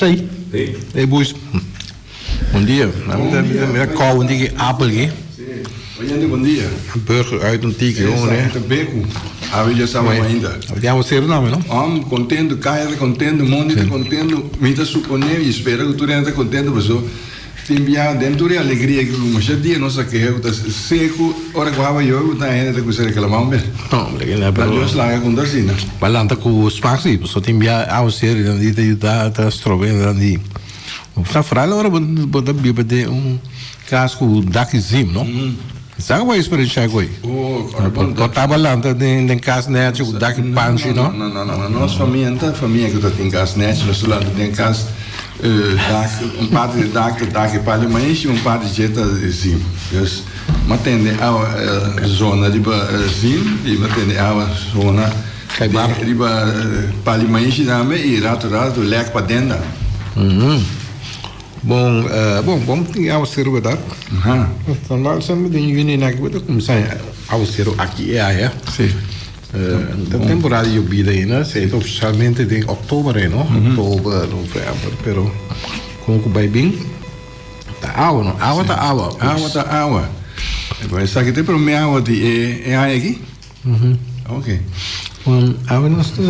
Asai. Hey boys. Bon dia. Mi a kou un tiki apel aki. Oyente bon dia. Burger uit un tiki hoor. Esaki ta beku. Awe dja saba mainta. Awe tin awa seru nami no? Om contento, kaya ta contento, mondi ta contento. Mi ta supone y spera ku tur hende ta contento paso tin bia den tur e alegria ku masha dia nos a keha ku ta seku ora ku awa yobe ku ta hende ta kuminsa reclama un bes. No, hombre, kila pero. Dios laga ku ta asina. Pa lanta ku smak si, paso tin bia awa seru dan di ta yuda ta strobe dan di. Sa foral ora bo ta biba den un kas ku dak di zim, no? Sa ku bo a eksperenshá ku ei? Bo tabata lanta den kas nèchi ku dak di panchi, no? No, no, no. Nos famia no ta famia ku ta tin kas nèchi. Nos ta lanta den kas dak, un parti di dak ta dak di pali maishi, un parti dje ta di zim. Dus mi a tende awa zona riba zim i mi a tende awa zona riba pali maishi tambe i ratu ratu lèk paden tambe. Bon, bon, bon tin awaseru berdad? Normal semper den juni na aki bo ta kuminsá awaseru aki i aya. Si. Ta temporada di yobida ainda, si ta ofisialmente den oktober ei no, oktober, november, pero kon ku bai bin ta awa no, awa ta awa. Awa ta awa. Esaki ta e promé awa di e aña aki? Ok. Bon, awe nos ta.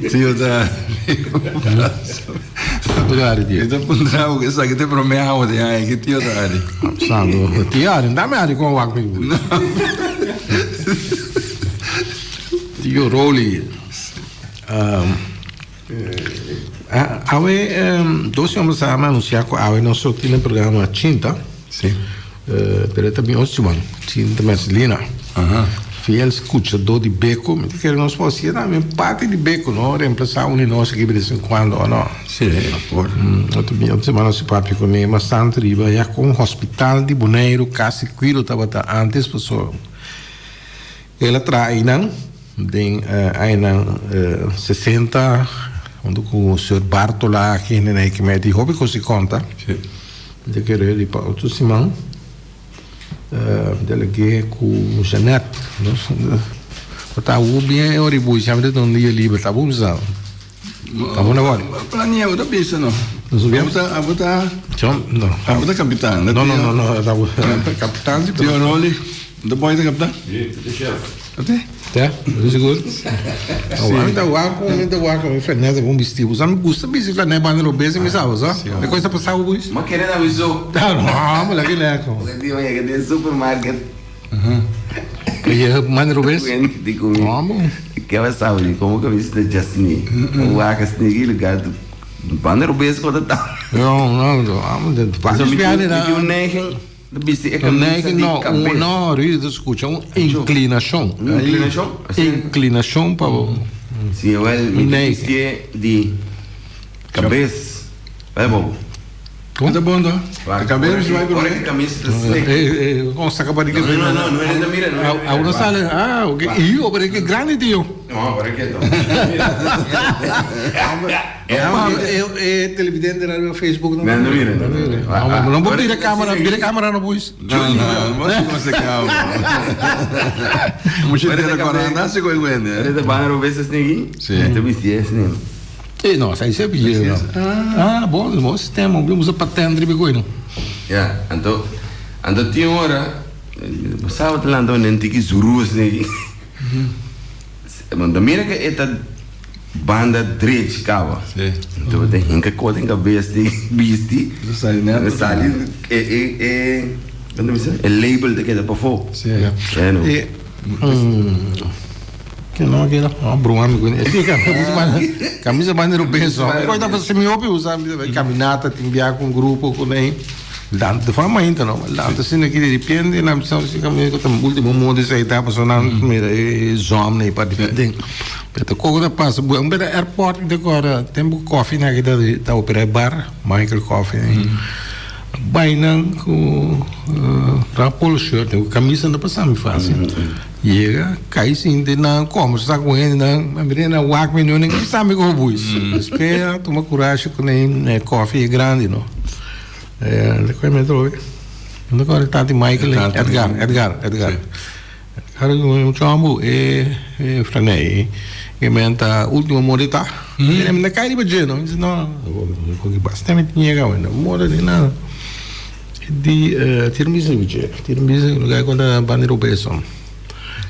Tio ta. Obrigado, tio. Mi ta puntra bo esaki ta e promé awa di aña ki tio ta ari. Santo, tio ari, dame ari kon wak mi. Tio Rolly. Awe, dos siman pasá mi anunsiá ku awe nos lo tin e programa Chinta. Sí. Pero e ta bin otro siman. Chinta Mercelina. Fiel skuchadó di Beko. Mi ta kere nos por hasié tambe parti di Beko, no? Remplasá un di nos aki de bes en kuando, o no? Sí, por. Otro bin otro siman nos a papia kuné bastante riba ya kon hospital di Boneiru Kas di Kuido tabata ántes pasobra el a traha einan. Den añanan 60, huntu ku señor Bartola, hendenan ei mei tin hopi kos di konta. Mi ta kere di pa otro siman mi ta lag'é ku Jeanette. Bo ta awo bien e ora i bui siempre ta duna un dia liber, ta bo bisa? Ta bo na wòrdu? Planea bo ta bisa no. Abo ta abo ta kapitan. No no no no kapitan si. Tio Rolly, bo ta boy ta kapitan? Si, ta chef. Oké. Ja, bo ta sigur? Si. Ami ta wak ku mi ta wak ku mi flanel ta bon bisti. Bo sa mi gusta bisti flanel banda robes mi sa bo sa. E kos ta pasa bo boys? Ma kere na wiso. No, bo laga leko. Bo di oye ke den supermarket. Oye, manda robes? Di ku mi. Amo. Ke a sa di komo ke bisti ta jasni. Wak asni ki lugar banda robes ku ta ta. No, no, no. Amo de varios viajes na. Mi tin un neiging. Ta bisti e camisa di cabes. No, Rudy ta scucha un inclinacion. Un inclinacion? Inclinacion pa bo. Si, wel, mi ta bistié di cabes. Bai bobo. Con ta bon to? E cabes mi bai prome. Ora e camisa ta slik. Con saca pa di No, no, no, no hende ta mira. A uno sale, ah, ok. Iyo, pero ke grandi tio. No, ora ke to. E televidente na riba Facebook no. No mira. No por bira camera, bira camera no boys. No, no, no sé cómo se acaba. Mucho de corona se coi wende. Ere de banner veces nigi? Sí. Te bisti es ni. Eh no, sai se bi. Ah, bon, bon sistema, bo usa patent riba coi no. Ja, anto anto tin ora sábado lanta un tiki zurus nigi. Bo ta mira ke e ta banda drechi kaba. Anto bo ta hinka kos den kabes di bisti. Ta sali e e e kon ta bisa e label ta keda pafó. Ya no. Ke no keda no broma mi kune. Si kamisa banda robeso. Koi ta pasa mi hopi usa kaminata tin bia ku un grupo ku nei. Lanta di forma ainda no, lanta asina aki di repente nan bisa si caminda cu ta ultimo mundo esey ta pasobra nan mira e zon ey pa difenden. Pero ta coco ta pasa bu un beta airport mi ta acorda tempo cu Koffie nan aki ta ta opera e bar Michael Koffie ey bay nan cu traha polo shirt cu camisa no ta pasa mi facil yega cay sinti nan combersa cu hendenan a mira nan wak mi nan kisa mi cu boys despues a tuma curashi cu nan Koffie e grandi no. De koi mi trobe. No kore tati Michael, Edgar, Edgar, Edgar. Edgar un chombo e e franei. Ke men ta ultimo morde ta. Mi ta kai riba dje no. Mi di no, no, basta mi tin yega awe, no morde ni nada. E di tira un bista riba dje, tira un bista lugar ku ta banda di robeso.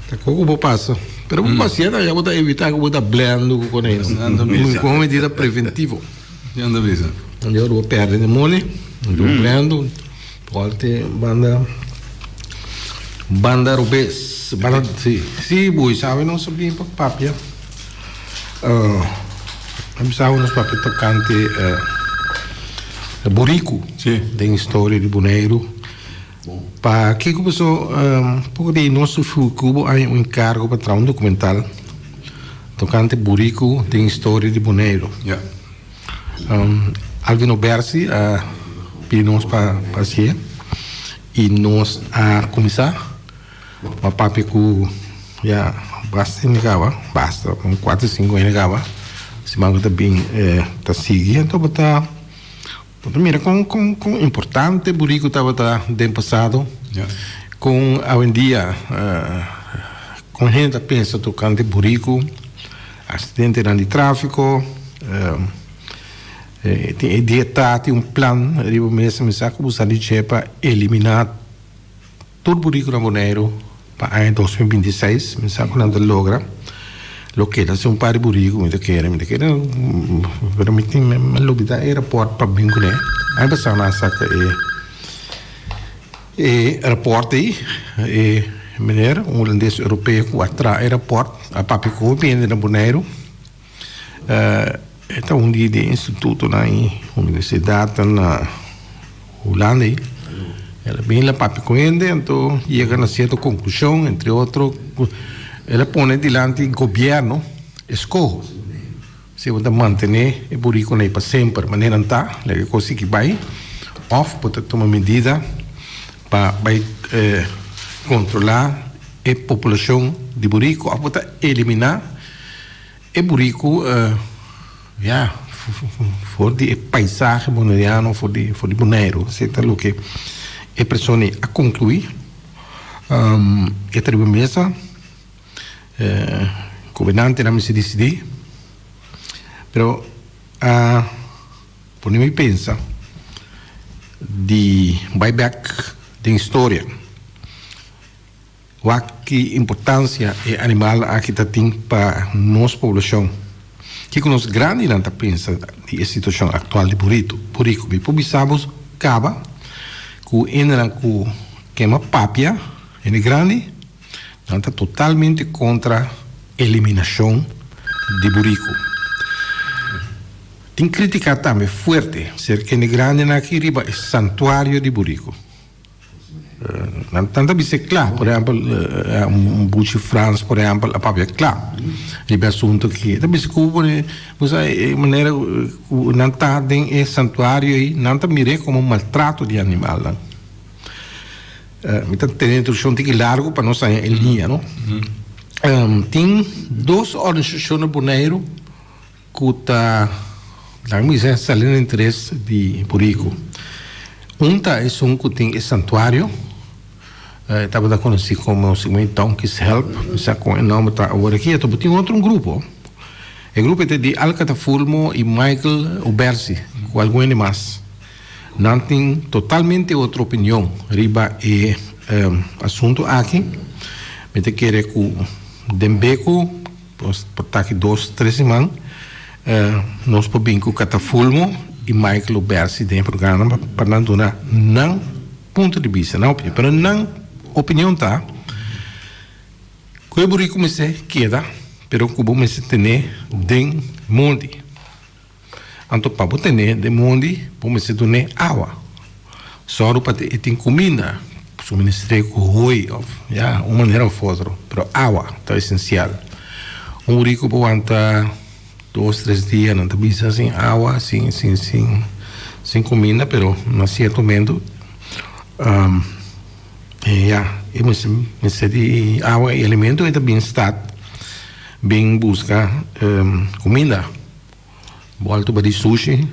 Ta koko bo pasa. Pero bo pasienta ya bo ta evita ku bo ta blendo ku konei no. Komo medida preventivo. Ora bo perde den moli, bo blendo. Volte banda banda robes banda si si boy sabe nos a bin pa papia a bisa nos papia tocante buriku den historia di Boneiru pa kiko paso poko di nos cubo a un encargo pa traha un documental tocante buriku den historia di Boneiru. Alvin Obersi a pidi nos pa hacié y nos a cuminsa. Bo a papia cu ya basta hende caba, basta, un cuatro cinco hende caba. Siman cu ta bin ta sigui. Anto bo ta bo ta mira con con con importante burico tabata den pasado, con awendia con hende ta pensa tocante burico. Accidentenan di trafico, tin e dieta, tin un plan riba mesa, mi sa cu bo sa di dje pa elimina tur burico na Boneiru pa aña 2026, mi sa cu nan ta logra, lo keda sin un par di burico mi ta kere, mi ta kere, pero mi tin, mi a lubida e rapport pa bin cune, aña pasa nan a saca e. E raport ei, e meneer, un hulandes europeo ku a traha e raport, a papia ku hopi hende na Boneiru. E ta un di e institutonan i universidatnan na Hulanda ei. El a bin, el a papia ku hende, anto yega na sierto konklushon, entre otro, el a pone dilanti gobièrnu eskoho. Si bo ta mantené e burikonan ei pa semper manera nan ta, laga e kos sigui bai, òf bo ta tuma medida pa bai kontrolá e populashon di buriko òf bo ta eliminá e buriko ya for di e paisahe boneriano, for di for di Boneiru. Esei ta loke e persona ei a konkluí. E ta riba mesa. Gobernantenan mester disidí, pero a pone mi pensa di bai bek den historia, wak ki importansia e animal aki ta tin pa nos poblashon, kiko nos grandinan ta pensa di e situashon aktual di burito, buriku. Mi por bisa bo kaba ku hendenan ku kema papia, hende grandi, Nan ta totalmente kontra eliminashon di buriku. Tin kritika tambe fuerte serka hende grandinan aki riba e santuario di buriku. Nan ta bisa e kla, por ehèmpel un buchi Frans por ehèmpel a papia kla riba e asuntu aki. E ta bisa ku bo sa e manera ku nan ta den e santuario ei nan ta mir'é komo maltrato di animalnan. Mi ta tene introduccion tiki largo pa nos haña e liña, no? Tin dos organisacion na Boneiru cu ta, laga mi bisa, sali na interes di Burico. Un ta esun cu tin e santuario, e tabata conoci como segun Donkeys Help, mi sa con e nomber ta awor aki. Anto bo tin otro un grupo, e grupo ta di Al Catafulmo y Michael Ubersi cu algun hende mas. Nan tin totalmente otro opinion riba e asunto aki. Mi ta kere ku den beku, por ta aki dos, tres siman, nos por bin ku Catafulmo i Michael Obersi den e programa pa nan duna nan punto di bista, nan opinion. Pero nan opinion ta ku e buriku mester keda, pero ku bo mester tene den mondi. Anto pa bo tene den mondi, bo mester dun'é awa. Sòru pa e tin kuminda, suministr'é ku hoi òf ya, un manera òf otro, pero awa ta esensial. Un buriku por wanta dos, tres dia, nan ta bisa sin awa, sin sin sin sin kuminda, pero na sierto momento ya, e mester mester di awa i alimento, e ta bin stat bin buska kuminda. Bòltu ba di sushi,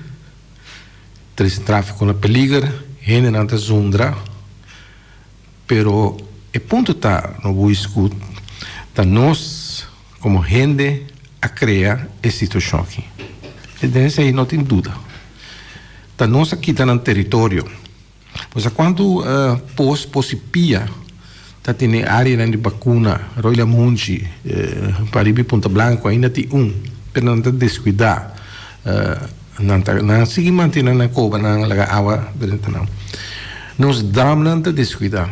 trese tráfiko na peliger, hendenan ta zundra, pero e punto ta, no bo scoot, ta nos komo hende a krea e situashon aki. Den esei no tin duda. Ta nos a kita nan teritorio. Bo sa kuantu pos pos i pia ta tene areanan di bakuna, Rooi Lamunchi, pariba i Punta Blanco ainda tin un, pero nan ta deskuidá. Nan ta nan sigui mantene nan koba nan laga awa drenta nan. Nos damnan ta deskuidá.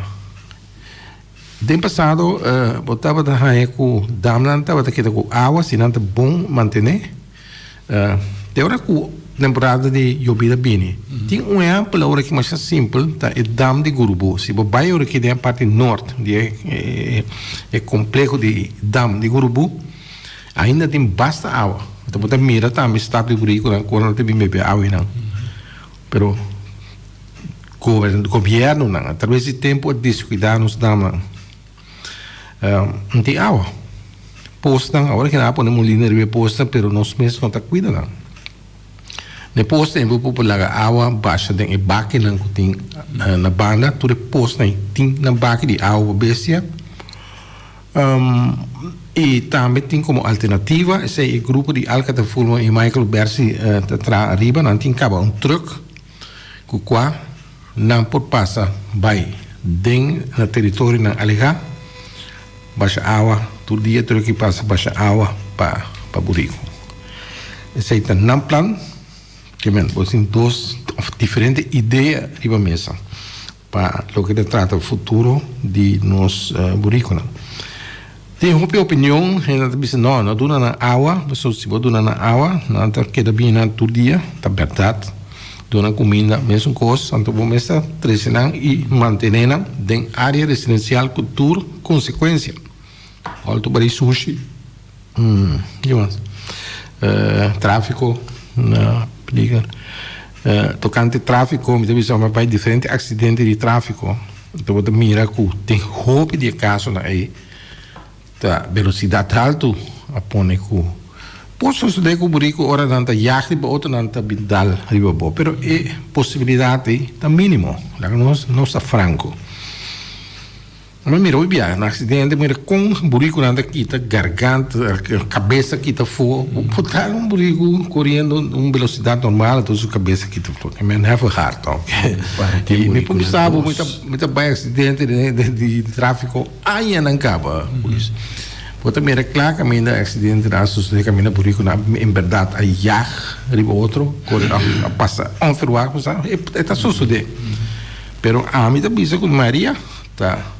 Den pasado bo tabata haña ku damnan tabata keda ku awa si nan ta bon mantené. Te ora ku temporada di yobida bini. Tin un ehèmpel ora ki masha simpel ta e dam di Gurubú. Si bo bai ora ki den e parti nort di e kompleho di dam di Gurubú ainda tin basta awa. Bo ta mira tambe stap di burikunan ku ora nan ta bin bebe awa einan. Pero gobiernonan a traves di tempo a descuida nos damnan. No tin awa. Posnan, awor ki nan a pone molina riba e posnan pero nos mes no ta cuida nan. Den posnan bo por laga awa basha den e bakinan cu tin na banda. Tur e posnan tin nan baki di awa pa bestia. Y tambe tin como alternativa, esey e grupo di Alcatafulmo y Michael Bersi ta traha ariba, nan tin caba un truck cu cua nan por pasa bay den na territorionan aleha, basha awa, tur dia truck y pasa basha awa pa pa burico. Esey ta nan plan, kimen bo tin dos of diferente idea riba mesa. Pa loke ta trata futuro di nos buriconan. Tin hopi opinion, hende ta bisa no, no duna nan awa, pasobra si bo duna nan awa, nan ta keda bini nan tur dia, ta berdad. Duna cuminda, mesun cos, anto bo mester trece nan y mantene nan den area residencial cu tur consecuencia. Alto bari sushi. Kimas? Tráfiko na peliger. Tokante tráfiko mi ta bisa mi bai diferente aksidente di tráfiko. Anto bo ta mira ku tin hopi di e kasonan ei ta belosidat haltu a pone ku por sosodé ku buriku ora nan ta yag riba otro nan ta bin dal riba bo. Pero e posibilidat ei ta mínimo. Laga nos nos ta franko. Mi mira hopi biaha na accidente, mira con buricunan ta kita garganta, cabeza kita afo. Bo ta un buricu coriendo un velocidad normal, entonces su cabeza kita afo. I mean, have a heart, ok. Y mi por bisa bo, mi ta bay accidente di trafico añanan caba, polis. Bo ta mira cla caminda accidentenan a sucede, caminda buricunan en berdad a yag riba otro, core a pasa onverwacht, bo sa, e ta sucede. Pero ami ta bisa cu Maria ta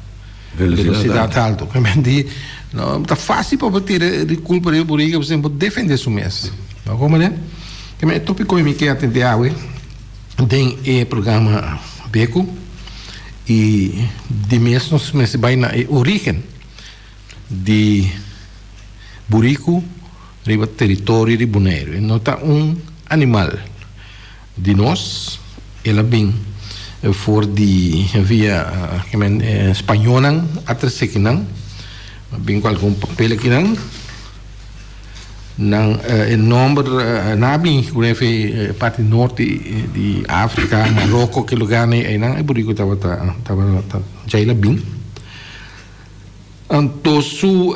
velocidad alto. Di no ta facil pa bo tira di culpa riba burica pasobra bo defende su mes. No como ne? Keme e topico mi ke atende awe den e programa Beku y di mes nos mester bay na e origen di buriku riba teritorio di Boneiru. E no ta un animal. Di nos, el a bin for di via spañónan a trese kinan, a bin ku algun papel akinan. Nan e nòmber, nan a bin ku e parti norte di Afrika, Maroko, ke lugarnan einan e buriku tabata tabata djai el a bin. Anto su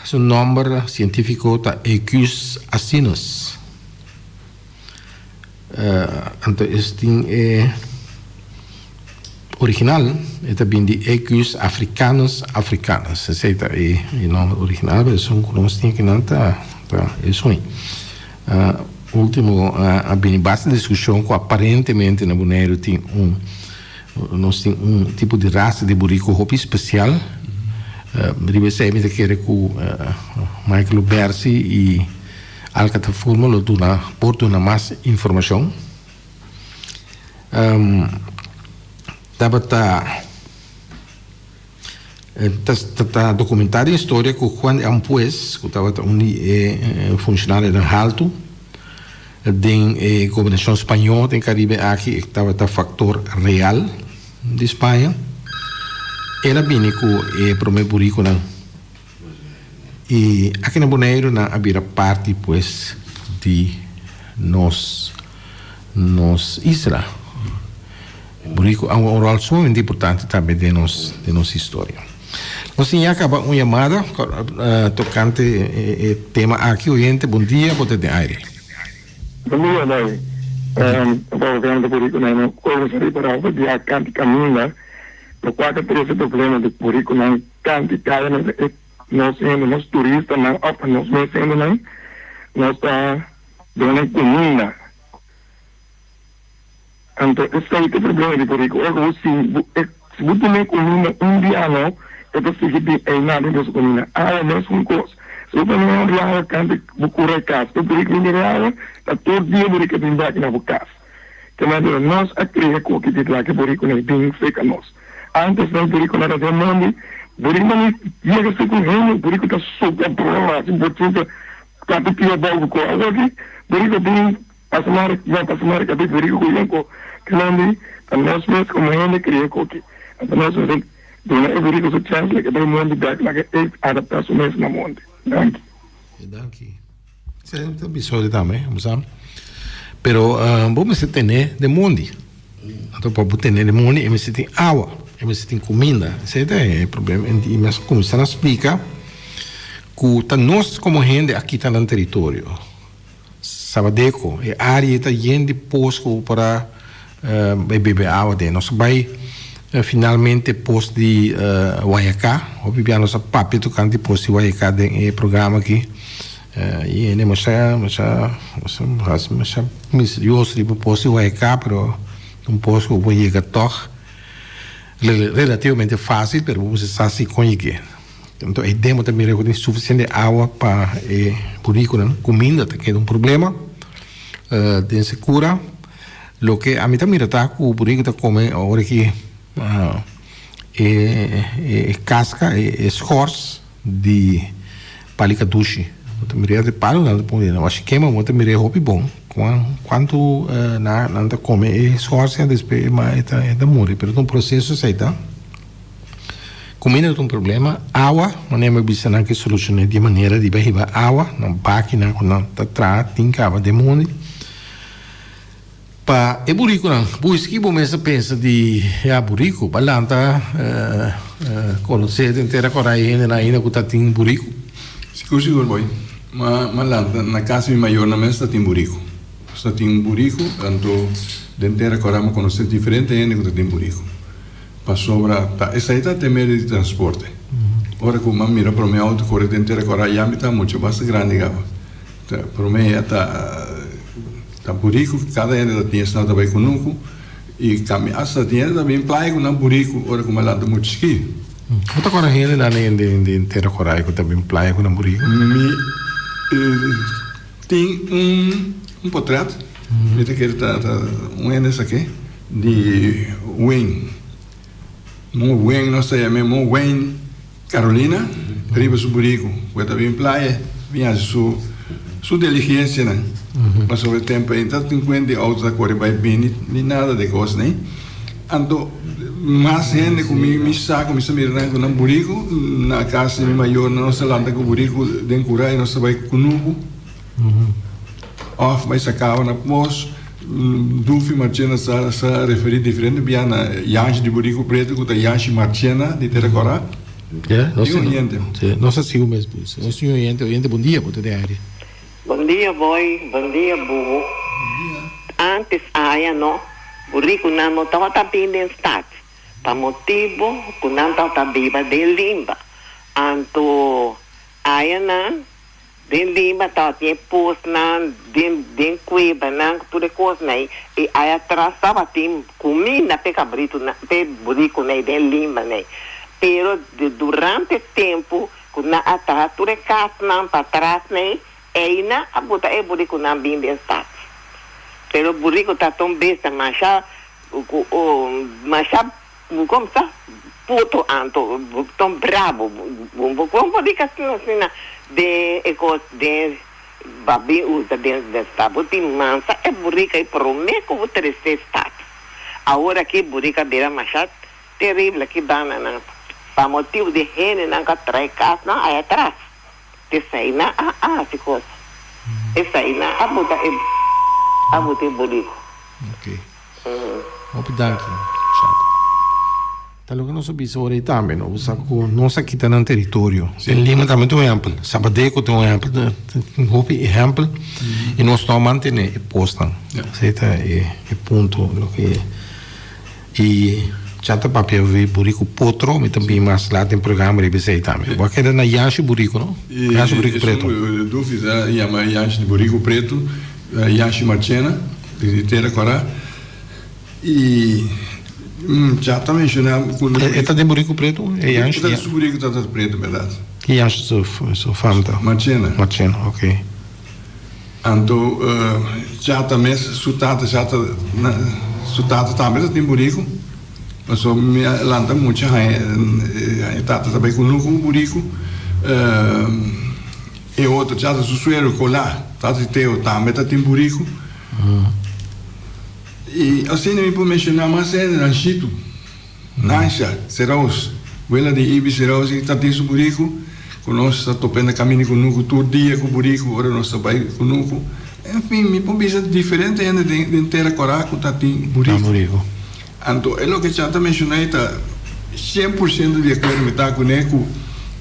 su nòmber sientífiko ta Equus asinus. Anto es tin e original, e ta bin di Equus africanus africanus. Esei ta e nomber original, pero esun ku nos tin akinan ta esun ei. Ultimo a bini basta diskushon ku aparentemente na Boneiru tin un, nos tin un tipo di rasa di buriku hopi spesial. Riba esei mi ta kere ku Michael Lubersi i. Alcatafulmo lo duna por duna mas informacion. Tabata ta documenta den historia cu Juan de Ampues, cu tabata un di e funcionarionan halto den e gobernacion spañol den Caribe aki, e tabata factor real di Spaña, el a bini cu e prome buriconan. I aki na Boneiru nan a bira parti pues di nos nos isla. Buriku a hunga un ròl sumamente importante tambe den nos den nos historia. Nos tin ya kaba un yamada tokante e tema aki. Oyente, bon dia, bo ta den aire. Bon dia, Dai. Tabata burikunan ku nos a ripará hopi bia kanti kaminda, lokual ta trese problema di burikunan kanti kaya nos e nos hende, nos turistanan òf pa nos mes hendenan nos ta duna nan kuminda. Anto esei ta e problema di buriku. Ora ku bo si bo e si bo tene kuminda un dia no, e ta sigui bin einan den boso kuminda. Awa mesun kos. Si bo pone un riawa kante bo kura e kas, e buriku bin bebe awa, ta tur dia buriku a bin bek na bo kas. Ke manera nos a kria koki di laga e burikunan bin seka nos. Antes nan burikunan ta den mondi, burikunan ni yega seka un hende, buriku ta supla brrr hasi bochincha, kati pia abou ku kos. Awoki buriku bin. Pasa mari, no pasa mari ka big buriku ku yonko grandi ta nos mes komo hende kria koki. Anto nos mester duna e buriku su chèns leke bai mondi bèk laga e adaptá su mes na mondi. Danki. Danki. Esei ta bisorio tambe, bo sa. Pero bo mester tene den mondi. Anto pa bo tene den mondi e mester tin awa, e mester tin kuminda. Esei ta e problema. I mi a kuminsá na splika ku ta nos komo hende a kita nan teritorio. Sabadeco, e área ta yen di pos ku bo por a bai bebe awa den. Nos a bai finalmente pos di Guayacá. Hopi bia nos a papia tokante di pos di Guayacá den e programa aki. I hende masha masha hasi masha misterioso riba pos di Guayacá, pero un pos ku bo por yega tòg relativamente fásil, pero bo mester sa si kon yeg'é. Anto e demo ta mira ku tin sufisiente awa pa e burikunan. Kuminda ta keda un problema den sekura. Loke ami ta mira ta ku buriku ta kome ora ki e kaska, e schors di palikadushi. Bo ta mira e palunan ta pone na washi kema, bo ta mira e hopi bon kuantu nan ta kome e schors ya despues e ta muri. Pero ta un proseso esei ta. Kuminda ta un problema, awa, manera mi a bisa nan ke solushoné di e manera di bai hiba awa na bakinan ku nan ta traha tin kaba den mondi. Pa e burikunan, buski bo mes a pensa di ya buriku, ba lanta konosé den tera kòrda e hendenan ainda ku ta tin buriku. Sigur sigur boy, m'a lanta na kas mi mayornan mes ta tin buriku. Nos ta tin buriku, anto den tera kòrda mi a konosé diferente hende ku ta tin buriku. Pasobra ta esei ta te medio di transporte. Ora ku m'a mira promé outo kore den tera kòrá ya mi ta mucha basta grandi kaba. Ta promé ya ta ta buriku kada hende ta tin esnan ta bai kunuku i kami asta tin hende ta bin playa ku nan buriku ora ku m'a lanta mucha chikí. Bo ta kòrda hendenan den tera kòrá ku ta bin playa ku nan buriku? Mi tin un un potret mi ta kere ta ta un hende esaki di Wayne Mo Wayne nos ta yam'é Mo Wayne Carolina riba su buriku ku e ta bin playa bin hasi su su diligensianan pasobra e tempu ei ta tin kuenta di outo ta kore bai bini ni nada di kos nei anto mas hende ku mi mi sa ku mi sa mira nan ku nan buriku na kas di mi mayornan nos ta lanta ku buriku den kura i nos ta bai kunuku. Òf bai sakaba na pos. Dufi Marchena sa sa referí diferente bia na Yanshi di Buriku Pretu ku ta Yanshi Marchena di Tera Kòrá. Ya, nos Tin oyente. Sí, nos a sigu mes bus. Nos tin oyente. Oyente, bon dia, bo ta den aire. Bon dia boy, bon dia bubu. Antes aya no, burikunan no tabata bin den stad, pa motibu ku nan tabata biba den limba. Anto aya nan Den Lima tabatin e posnan, den den kuebanan ku tur e kosnan ei, i ai atras tabatin kuminda p'e kabritunan, p'e burikunan ei den Lima ei. Pero durante e tempu ku nan a traha tur e kasnan patras ei, einan a buta e burikunan bin den stat. Pero buriku ta ta un bestia masha ku masha. Bo kom sa puto anto bo ton brabo bo kom por di asina asina den e kos den ba bin usa den den stad bo tin mansa e burika e prome ku bo trese stad awor aki burika bira masha terrible aki banda nan pa motibu di hendenan ku a trae kasnan aya atras esei nan a hasi kos esei nan a buta e a buta e buriku. Hopi danki Chad. Ta loke nos a bisa ora ei tambe, no? Bo sa ku nos a kita nan teritorio. Den Lima tambe tin un ehèmpel, Sabadeco tin un ehèmpel, tin hopi ehèmpel i nos no a mantené e posnan. Esei ta e punto loke i cha ta papia di buriku potro, mi ta bin mas lat den programa riba esei tambe. Bo a keda na Yanshi Buriku, no? Yanshi Buriku Preto. Dufi ta yama Yanshi di Buriku Preto, Yanshi Marchena di Tera Kòrá. I ja ta menshoná ku. E ta den buriku pretu? E Yanshi? E ta su buriku ta pretu bèrdat. Ki Yanshi su fam ta? Marchena. Marchena, ok. Anto ja ta mes su tata ja ta su tata tambe ta tin buriku. Pasobra mi a lanta mucha haña e tata ta bai kunuku ku buriku. E otro ja ta su suegro Colá, tata di Teo tambe ta tin buriku. I asina mi por menshoná mas hende, Ranshitu, Nansha, Seraus, wela di Ibi Seraus i ta tin su buriku ku nos ta topa na kaminda kunuku tur dia ku buriku ora nos ta bai kunuku. Enfin, mi por bisa diferente hende den tera Kòrá ku ta tin buriku. Anto e loke Chan ta menshoná ei ta 100% di akuerdo mi ta kuné ku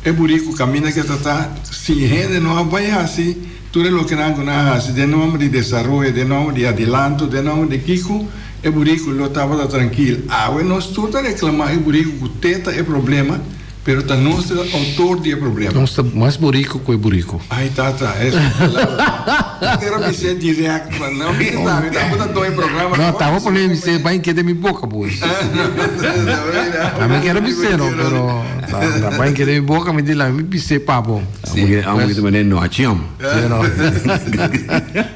e buriku kaminda ke ta ta si hende no a bai hasi Tur e lokenan ku nan a hasi den nòmber di desaroyo, den nòmber di adilanto, den nòmber di kiko, e buriku lo tabata trankil. Awe nos tur ta reklamá e buriku ku te ta e problema, pero ta nos ta outor di e problema. Nos ta mas buriku ku e buriku. Ay tata, es un palabra. No kero bis'é dirèkt, ma no bisa ta, mi tabata dor e programa. No, taba pone bis'é, bai keda mi boka pues. Ami kere bis'é no, pero ta bai keda mi boka, mi di la mi bis'é pa bo. Sí. Amo ki manera no haci am. Sí, no.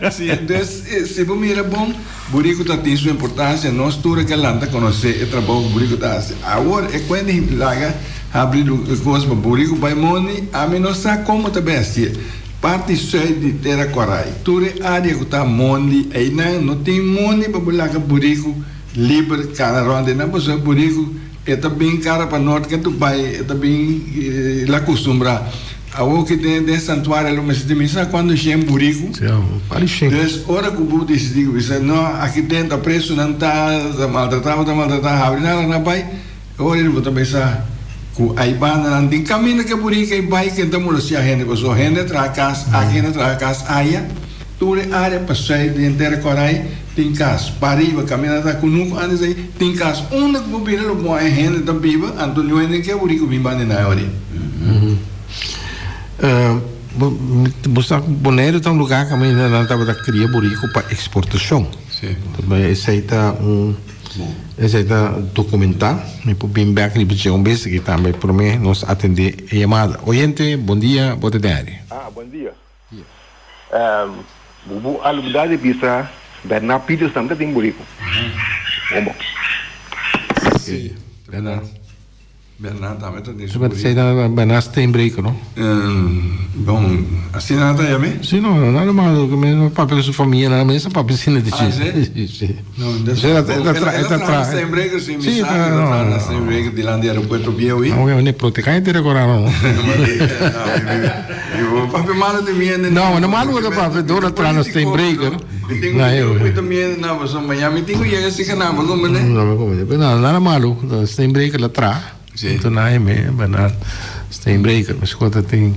Sí, dus si bo mira bon, buriku ta tin su importancia. Nos tur a ke lanta conoce e trabou ku buriku ta haci. Awor e kuent di laga habri kos pa buriku bai mondi, ami no sa komo ta bay hacié. Parti sùit di Tera Korai, tur e área ku ta mondi einan no tin mondi pa bo laga buriku liber kana rònt einan pasobra buriku E ta bin kara pa nort ken tu bai e ta bin la kustumbrá. Awor ki den den santuario lo mester tin mi sa kuantu shen buriku. Dus ora ku bo disidí ku bisa no aki den ta presunan ta ta maltratá bo ta maltratá habri nan nan bai ora bo ta bisa ku ai bandanan tin kaminda ku e buriku ei bai ken ta molestiá hende pasobra hende a traha kas aki hende a traha kas aya. Tur e área pa sùit di henter Korai tin kas. Pa riba kaminda ta kunuku antes ei tin kas. Unda ku bo bira lo bo haña hende ta biba, anto niun hende ke aburi ku bin banda nan ori. Bo sa ku Boneiru ta un lugá kaminda nan tabata kria buriku pa eksportashon. Esei ta un esei ta dokumentá. Mi por bin bèk riba dje un bes aki tambe. Promé nos atendé e yamada. Oyente, bon dia, bo ta den aire. Ah, bon dia. Bubu a lubida di bisa Bernard Peters tambe ta tin buriku. Bon bon. Si, Bernard. Bernard tambe ta tin su buriku. Esei ta Bernard Steenbreker, no? Bon, asina nan ta yam'é? Si, no, nada malo. Mi papia ku su famia, nan mes a papia asina di dje. Ah, si? Si. No, el a traha na Steenbreker, si, mi sa ku el a traha na Steenbreker dilanti di aeropuerto bieu ei. No, mi protehá e te rekorá no. Papia malo di mi hende. No, no malo ta papia dor a traha na Steenbreker. Mi tin ku pui ta mi hende na pasobra mañana mi tin ku yega sika nan, bo komprende? No, mi komprende. Pero no, nada malo. Steenbreker la traha. Si. Enton nan e Bernard Steenbreker. Meskos ta tin,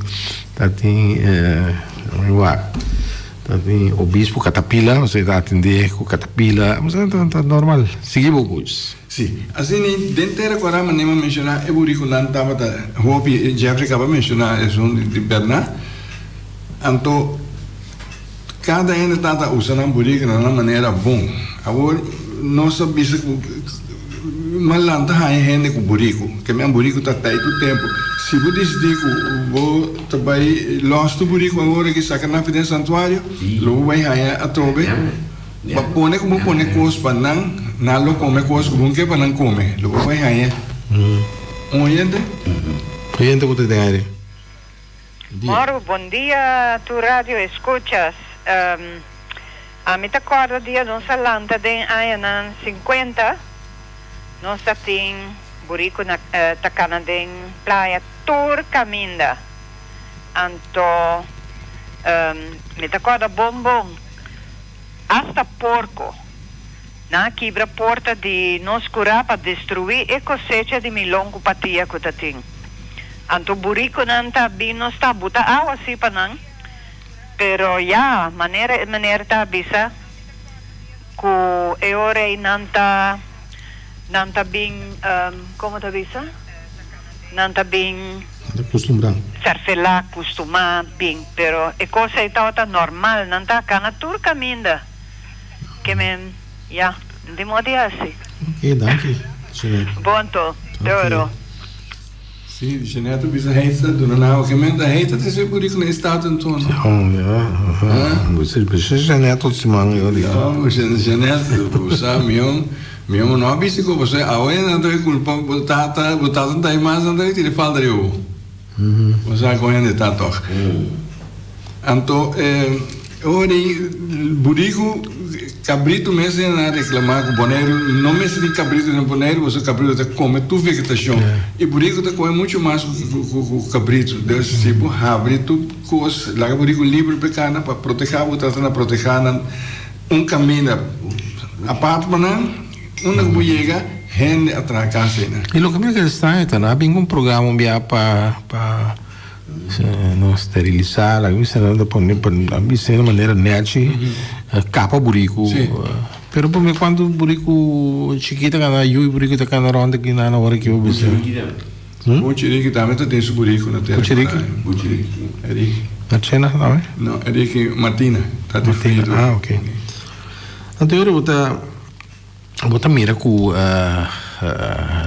ta tin, mi wak. Ta tin obispo Katapila, osea ta atendé ku Katapila, osea ta ta normal. Sigui bo koos. Si, asina i den tera ku Arama Nima menshoná e burikunan tabata hopi, Jeffrey kaba menshoná esun di Bernard. Anto kada hende tabata usa nan buriku na nan manera bon. Awor nos a bisa ku ma lanta haña hende ku buriku, ke men buriku ta tai tur tempu. Si bo disidí ku bo ta bai lòs tur buriku awor aki saka nan for den santuario, lo bo bai haña atrobe. Pa pone ku bo pone kos pa nan, nan lo kome kos ku bo ke pa nan kome. Lo bo bai haña un oyente. Oyente ku ta den aire. Moro, bon dia tur radio escuchas. Ami ta corda dia nos a lanta den añanan 50, nos ta tin burico na ta cana den playa tur caminda. Anto mi ta corda bon bon hasta porco. Nan a kibra porta di nos kurá pa destruí e kosecha di milon ku patia ku ta tin. Anto burikonan ta bin nos ta buta awa sí pa nan, pero ya, manera e meneer ta bisa ku e ora ei nan ta nan ta bin, komo ta bisa? Nan ta bin. Nan ta kustumbrá. Ferfelá, kustumá, bin. Pero e kos ei tabata normal, nan ta kana tur kaminda. Ke men, ya, di modo di hasi. Ok, danki, Jeanette. Bon to, te oro. Si, Jeanette a bisa heita duna nan awa. Ke men ta heita ta esei buriku na e staat anto, no? Ja, ja. Bisa Jeanette otro siman yo di. No, Jeanette, bo sa, mion, mion no a bisa ku bo sa awe nan ta kulpa bo tata, bo tata no ta ei mas, nan ta tira falta riba bo. Bo sa kon hende ta tòg. Anto e ora di buriku, kabritu mes hende a reklamá ku Boneiru no mester tin kabritu den Boneiru pasobra kabritu ta kome tur vegetashon i buriku ta kome muchu mas ku kabritu. Dus si bo habri tur kos laga buriku libre pa e kana pa protehá bo trata na protehá nan un kaminda apart pa nan unda ku bo yega hende a traha kas einan. I loke mi a kere straño ta nan a bin ku un programa un bia pa pa. No sterilisá, laga mi sena ta pone pa mi sena manera nechi kapa buriku. Pero pa mi kuantu buriku chikito kana yu buriku ta kana rònt aki nan ora ki bo bisa. Buchiriki tambe ta tin su buriku na tera. Buchiriki? Buchiriki. Eriki. Marchena tambe? No, Eriki Martina. Ta di Frido. Ah, ok. Anto ora bo ta bo ta mira ku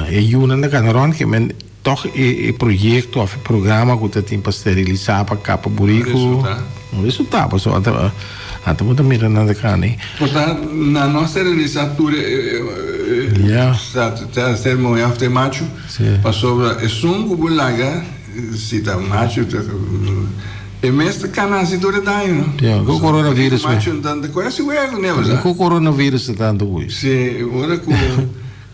e yunan ta kana rònt ke men tòg e proyekto òf e programa ku ta tin pa sterilisá pa kapa buriku no resultá pasobra ata ata bo ta mira nan ta kana ei. Por ta nan no a sterilisá tur e ta ser muhé òf ta e machu pasobra esun ku bo laga si ta machu ta E mes ta kana hasi tur e daño no. Ya, ku coronavirus me. Macho ta ta koe si wega ku ne Ku coronavirus ta tantu ku. Si, ora ku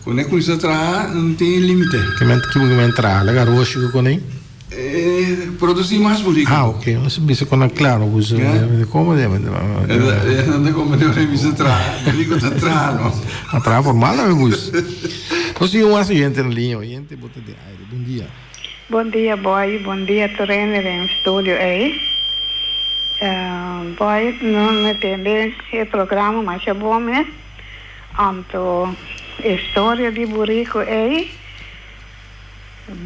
ku ne kuminsa traha no tin limite. Ke men ki men traha laga roshi ku kone? E produsi mas buriku. Ah, ok. Nos bisa ku nan klaro ku su. Komo de men. E nan ta komo de ora bisa traha, buriku ta traha no. A traha formal tambe bus. Nos tin un oyente na liña, oyente bo ta den aire. Bon dia. Bon dia boy, bon dia tur hende den studio ey. Boy no me tende e programa masha bon mes, anto e storia di buriku ey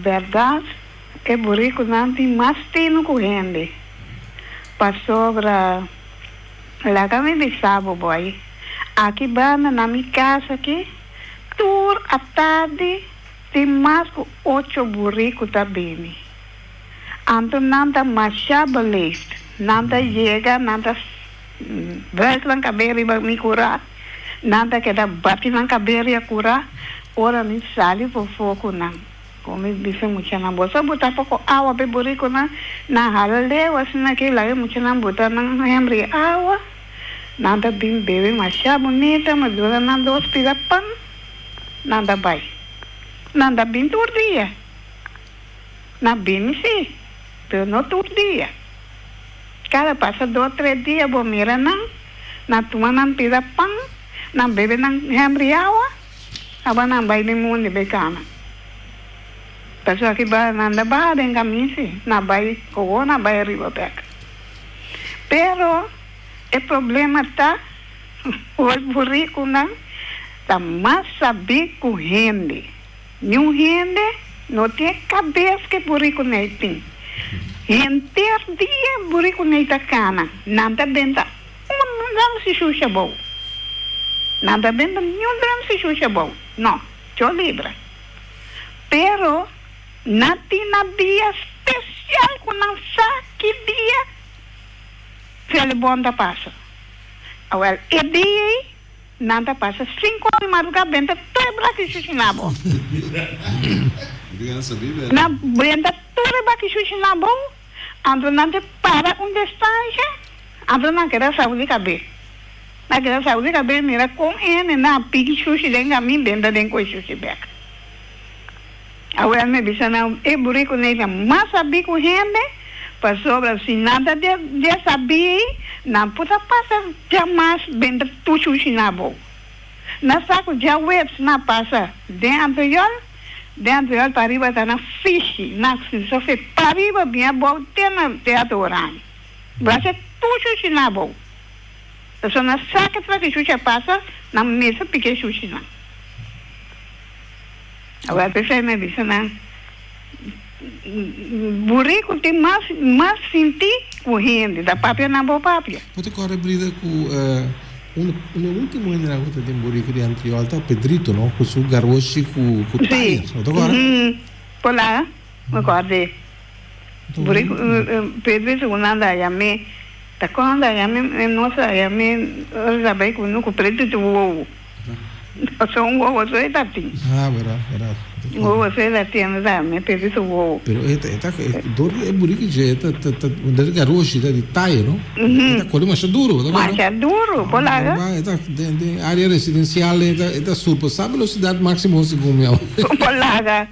berdad e burikunan tin mas tinu ku hende pasobra laga mi bisa bo boy aki banda na mi kas aki tur atardi Tin mas ku ocho buriku ta bini. Anto nan ta masha beleefd. Nan ta yega, nan ta buig nan kabes riba mi kurá, nan ta keda bati nan kabes riba kurá ora mi sali pofó ku nan. Ku mi bisa muchanan, Boso a buta poko awa pa e burikunan? Nan hala leu asina aki, laga e muchanan buta nan hembri awa. Nan ta bin bebe masha bunita, mi duna nan dos pida pan. Nan ta bai. Nan ta bin tur dia. Nan bini si, pero no tur dia. Kada pasa dos tres dia bo mira nan, nan tuma nan pida pan, nan bebe nan hembri awa, aba nan bai den mondi bai kana. Pasobra ki ba nan ta baha den kamin si, nan bai kowo nan bai ariba bek. Pero e problema ta. Oi burikunan ta mas sabí ku hende. Niun hende no tin e kabes ku e burikunei tin. Henter dia burikunei ta kana, nan ta benta un drum si shusha bou. Nan ta benta niun drum si shusha bou. No, cho libra. Pero nan tin nan dia spesial ku nan sa ki dia Felibon ta pasa. Awel, e dia ei nan ta pasa sinku ora di madrugá benta tur e baki shushi na bo. Nan benta tur e baki shushi na bo, anto nan ta para un distansha, anto nan keda sabu di kabé. Nan keda sabu di kabé mira kon hende nan a piki shushi den kamin benta den ku e shushi bèk. Awel mi bisa nan, e burikunan ta mas sabí ku hende, pasobra si nan ta desabí, nan por ta pasa djamas benta tur shushi na bo. Nan sa ku djaweps nan pasa den Antriol, den Antriol pariba ta nan fishi, nan sofe pariba bin abou te na Teatro Oranje. Brasa tur shushi nan abou. Pasobra nan sa ke tra ki shushi a pasa, nan mester pika e shushinan. Awor p'esei mi a bisa nan, Buriku tin mas mas sinti ku hende, ta papia nan bo papia. Bo ta kòrda Brida ku un un e ultimo hendenan ku ta den buriku di Antriol ta Pedrito no ku su garoshi ku ku tayer bo ta kòrda? Si, Hola, mi kòrd'é. Buriku Pedrito ku nan ta yam'é, ta kon nan ta yam'é nos ta yam'é ora ta bai ku ku Pedrito wowo. Pasobra un wowo so e ta tin. Ah, berdad, berdad. Un wowo so e ta tin, no ta mi pidi su wowo. Pero e ta, e ta, dor di e buriki dje, e ta, ta, ta, der garoshi ta di tayo, no? E ta kore masha duro, bo ta kore? Masha duro, por laga. E ta, den, den area residencial, e ta, e ta surpasa velocidad maximo segun mi. Por laga.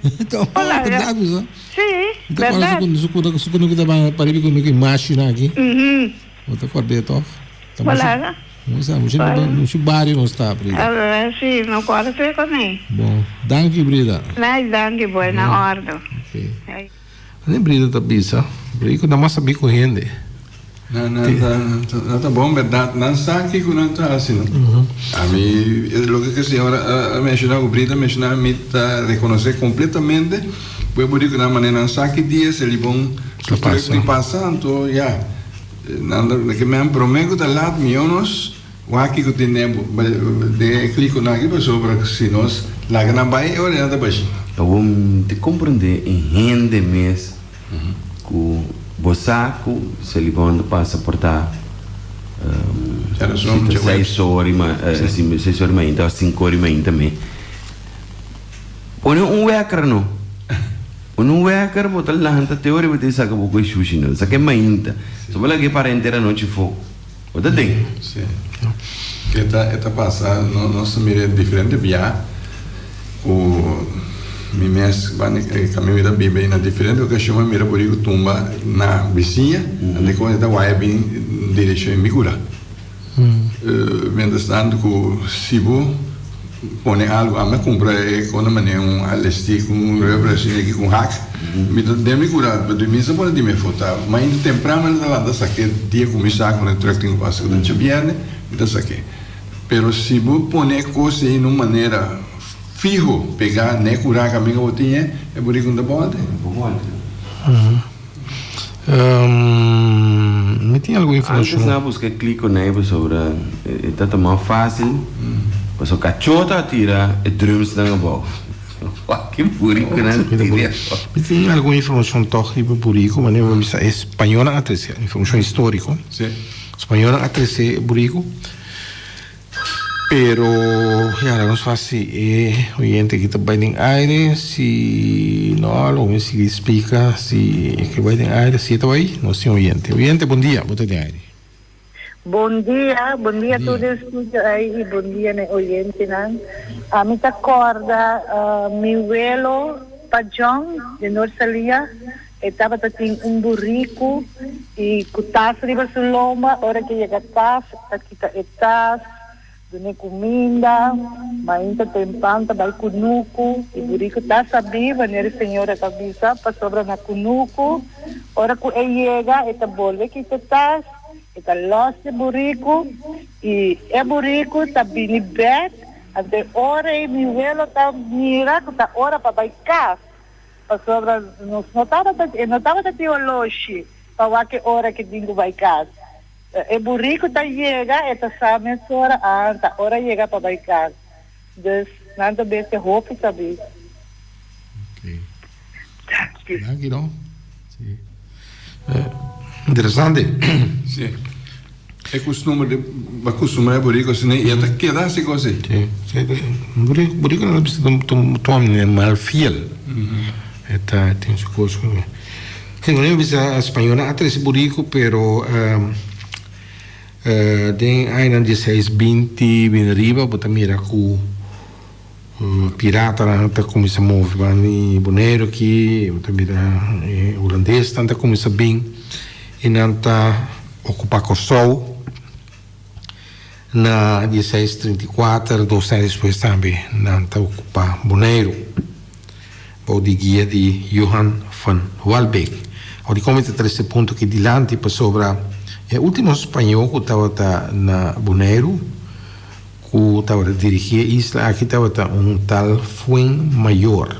Por laga. Berdad, bo sa? Si, berdad. E ta kore su, su kunuku ta ban pariba kunuku i mashina aki. Bo ta kord'é tòg? Por laga. Nos sa, mucha mucha bario nos ta, Brida. Sí, no kòrda tur e kos ei. Bon, danki Brida. Nice, danki boy, na òrdu. Ok. Ane Brida ta bisa, Brida ku nan mas sabí ku hende. Nan nan ta nan ta bon bèrdat, nan sa kiko nan ta hasi no. Ami loke ku e señora a menshoná ku Brida a menshoná mi ta rekonosé kompletamente ku e bo di ku nan manera nan sa ki dia Selibon su trùk di pasa anto ya. Nan ta ke men prome ku ta lat mihó nos wak kiko tin den den e klikonan aki pasobra si nos laga nan bai e ora nan ta bashi. Awor mi ta komprendé e hende mes ku bo sa ku Selibon ta pasa por ta si ta seis ora seis ora mainta òf sinku ora mainta me. Pone un wèker no. Pone un wèker bo ta lanta te ora bo ta saka bo ku e shushi no. Saka e mainta. So bo laga e para henter anochi fo. Bo ta den. Sí. E ta e ta pasa no nos ta mira diferente bia ku mi mes banda e kaminda mi ta biba i na diferente okashon mi a mira por riba tumba na bisiña ante ku e ta waya bin direkshon e mi kura. Mientras tanto cu si bo pone algo, ami a cumpra e con manera un alestic, un rubber asina aki cu un hak, mi ta den mi cura, di mi sa pone di mi fota, mainta temprano mi ta lanta sake dia cu mi sa cu e truck tin cu pasa cu ta djabierne, mi ta sake. Pero si bo pone e cos ey na un manera fiho, pega n'e cura caminda cu bo tin e, e bo rico no ta bolte. Mi tin algun informashon. Antes nan a buska e kliko nei pasobra e ta ta mas fásil. Pasobra kachó ta tira e drumsnan abou. Wak e burikunan tira abou. Mi tin algun informashon tòg riba buriku, manera mi a bisa e spañolnan a trese, informashon históriko. Spañolnan a trese e buriku. Pero ya la nos fasi e oyente aki ta bai den aire si no lo mi sigui splika si e ke bai den aire si e ta bai nos tin oyente. Oyente bon dia bo ta den aire. Bon dia, bon dia tur den studio ei i bon dia na e oyentenan. Ami ta kòrda mi welo pa John den Noord-Salia. E tabata tin un buriku i ku tas riba su lomba. Ora ke yega kas, ta kita e tas, dun'é kuminda. Mainta tempan ta bai kunuku. E buriku ta sabí wanneer e señora ta bisa, pasobra na kunuku, ora ku e yega, e ta bolbe kita e tas, e ta lòs e buriku i e buriku ta bini bèk. Anto e ora ei mi welo ta mira ku ta ora pa bai kas. Pasobra nos no tabata, e no tabata tin oloshi pa wak e ora ke tin ku bai kas. E buriku ta yega, e ta sa mesora, ah, ta ora yega pa bai kas. Dus nan ta bestia hopi sabí. Ok. Danki. Danki no. Sí. Interesante. Sí. E kustumber di ba kustumbrá e buriku asina i e ta keda hasi kos ei. Sí, sí. Buriku, buriku nan ta bisa ta un ta un animal fiel. E ta tin su kos ku. Sí, mi bisa spañolnan a trese buriku pero den añanan dieseis binti bini riba bo ta mira ku Piratanan ta kuminsá move ban di Boneiru aki, bo ta mira e hulandesnan ta kuminsá bin i nan ta okupá Kòrsou. Na 1634, dos aña despues tambe nan ta okupá Boneiru bou di guia di Johan van Walbeek. Awor dikon mi ta trese e punto aki dilanti? Pasobra e último spañó ku tabata na Boneiru ku tabata dirigí e isla aki tabata un tal Fuenmayor.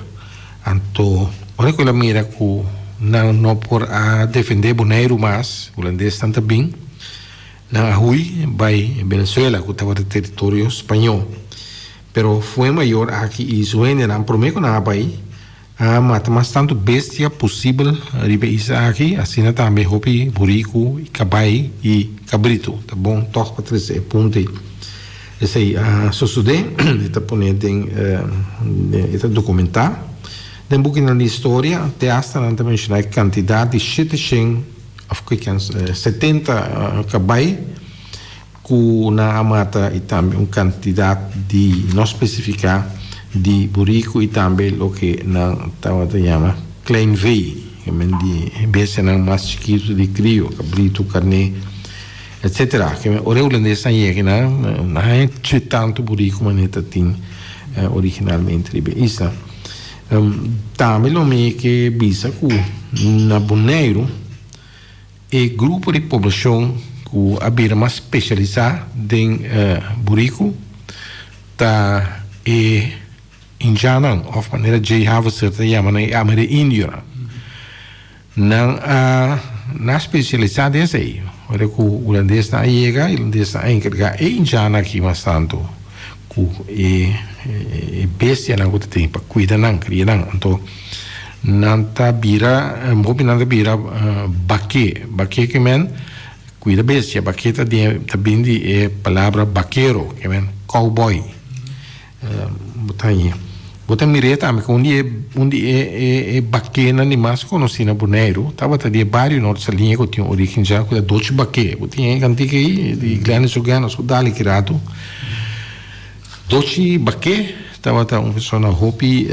Anto ora ku el a mira ku nan no por a defendé Boneiru mas, hulandesnan ta bin, Nan a hui bai Venezuela ku tabata teritorio spañó. Pero Fuenmayor aki i su hendenan promé ku nan a bai a mata mas tantu bestia posibel riba e isla aki, asina tambe hopi buriku i kabai i kabritu. Ta bon tòg pa trese e punto ei. Esei a sosodé, e ta pone den e ta dokumentá den bukinan di historia, te asta nan ta menshoná e kantidat di 700 Of kiken 70 kabai ku nan a mata i tambe un kantidat di no spesifiká di buriku i tambe loke nan tabata yama klein vee, ke men di bestianan mas chikitu di krio, kabritu, karné, etsetera. Ke men ora e hulandesnan yega nan nan haña dje tantu buriku manera ta tin originalmente riba e isla. Tambe lo mi ke bisa ku na Boneiru e grupo di poblashon ku a bira mas spesialisá den buriku ta e indjannan òf manera Jay Haverster ta yama nan e amerindionan. Nan a na spesialisá den esei. Ora ku hulandesnan a yega, e hulandesnan a enkargá e indjannan aki mas tantu ku e e bestianan ku ta tin pa kuida nan, kria nan. Anto nan ta bira, hopi nan ta bira baké. Baké ke men kuida bestia. Baké ta di ta bin di e palabra bakero, ke men cowboy. Bo ta haña. Bo ta mir'é tambe ku un di e un di e e bakénan di mas konosí na Boneiru tabata di e bario Noord Saliña ku tin un orígen dja ku ta Dochi Baké. Bo tin e kantika ei di Glennis Hogan nos ku dal aki ratu. Dochi Baké tabata un persona hopi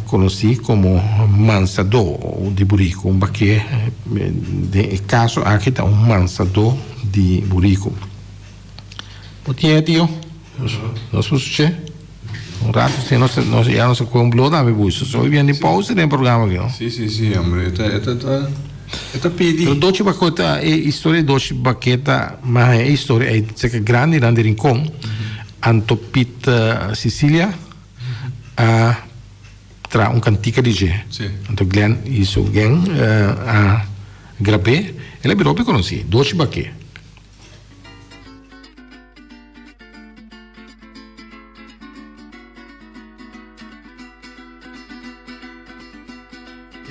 konosí komo mansadó di buriku. Un baké den e kaso aki ta un mansadó di buriku. Bo tin e tio? Nos por suche? Un rato si nos nos ya nos a coge un bló tambe bush. So hoy bien di pausa den programa aki no. Si si si hombre e ta e ta ta e ta pidi. Pero Dochi Baké ta e historia di Dochi Baké ta mas e historia ei seka grandinan di Rincon anto Piet Cecilia a traha un kantika di dje. Anto Glenn i su gang a grab'é. El a bira hopi konosí Dochi Baké.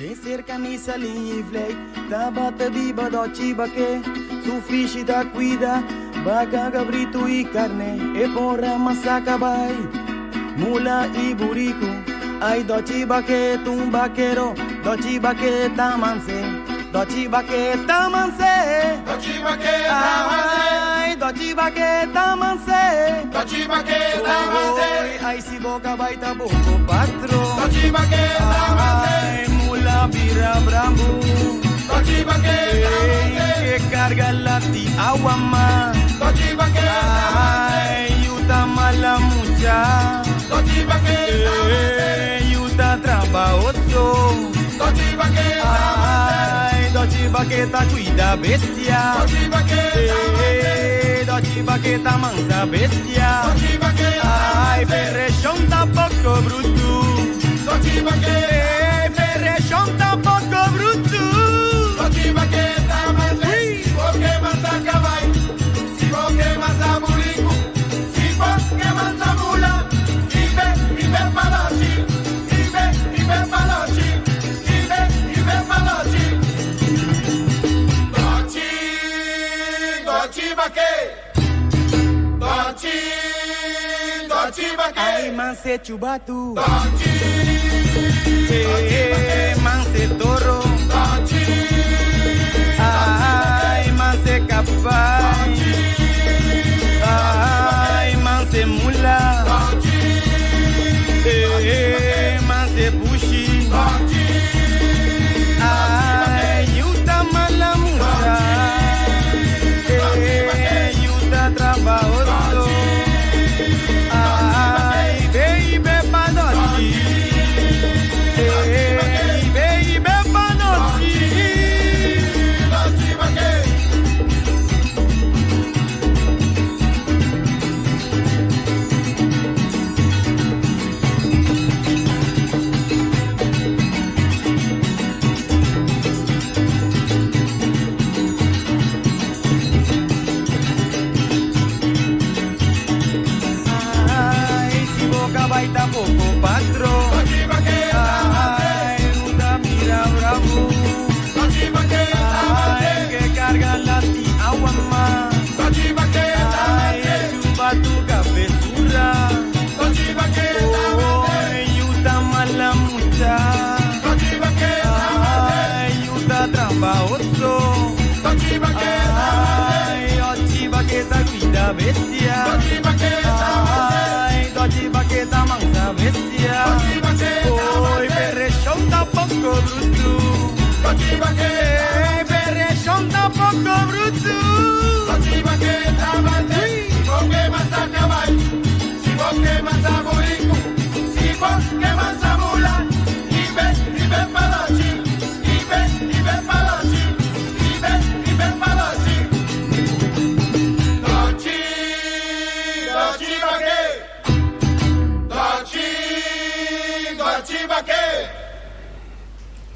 Den serka mi salin vlei tabata biba dochi bake Su fishi ta cuida baca cabrito y carne E por amasa cabai, mula y burico Ay dochi bake t'un bakero Dochi bake ta manse Dochi bake ta manse Dochi bake ta manse Ay dochi bake ta manse Dochi bake ta manse Ay si bo cabai ta bo patro Dochi bake ta manse Ay mula bira brambu Dochi bake ta manse Ke carga lati awa ma Dochi bake ta manse Ay yu ta mala mucha Dochi bake ta manse Yu ta trabahoso Ai, Dochi Baké ta cuida bestia. Eh, Dochi Baké ta mansa bestia. Ai, Pereshon ta poco brutu. Eh, Pereshon ta poco brutu. Ai, manse chubatu. Eh, manse toro. Ai, manse kabai. Ai, manse mula. Eh, manse bushi. Ai, yuta mala mucha. Eh, yuta trabajoso. ta poko patro. Ai, bo ta mira brabu. Ai, ke karga lati awa ma. Ai, e chupa tu kabesura. Oh, yu ta mala mucha. Ai, yu ta trabahoso. Ai, ochi baketa cuida bestia. Ai, dochi baketa mansa bestia. Oi, perrechon ta poco brutu. Ei, perrechon ta poco brutu.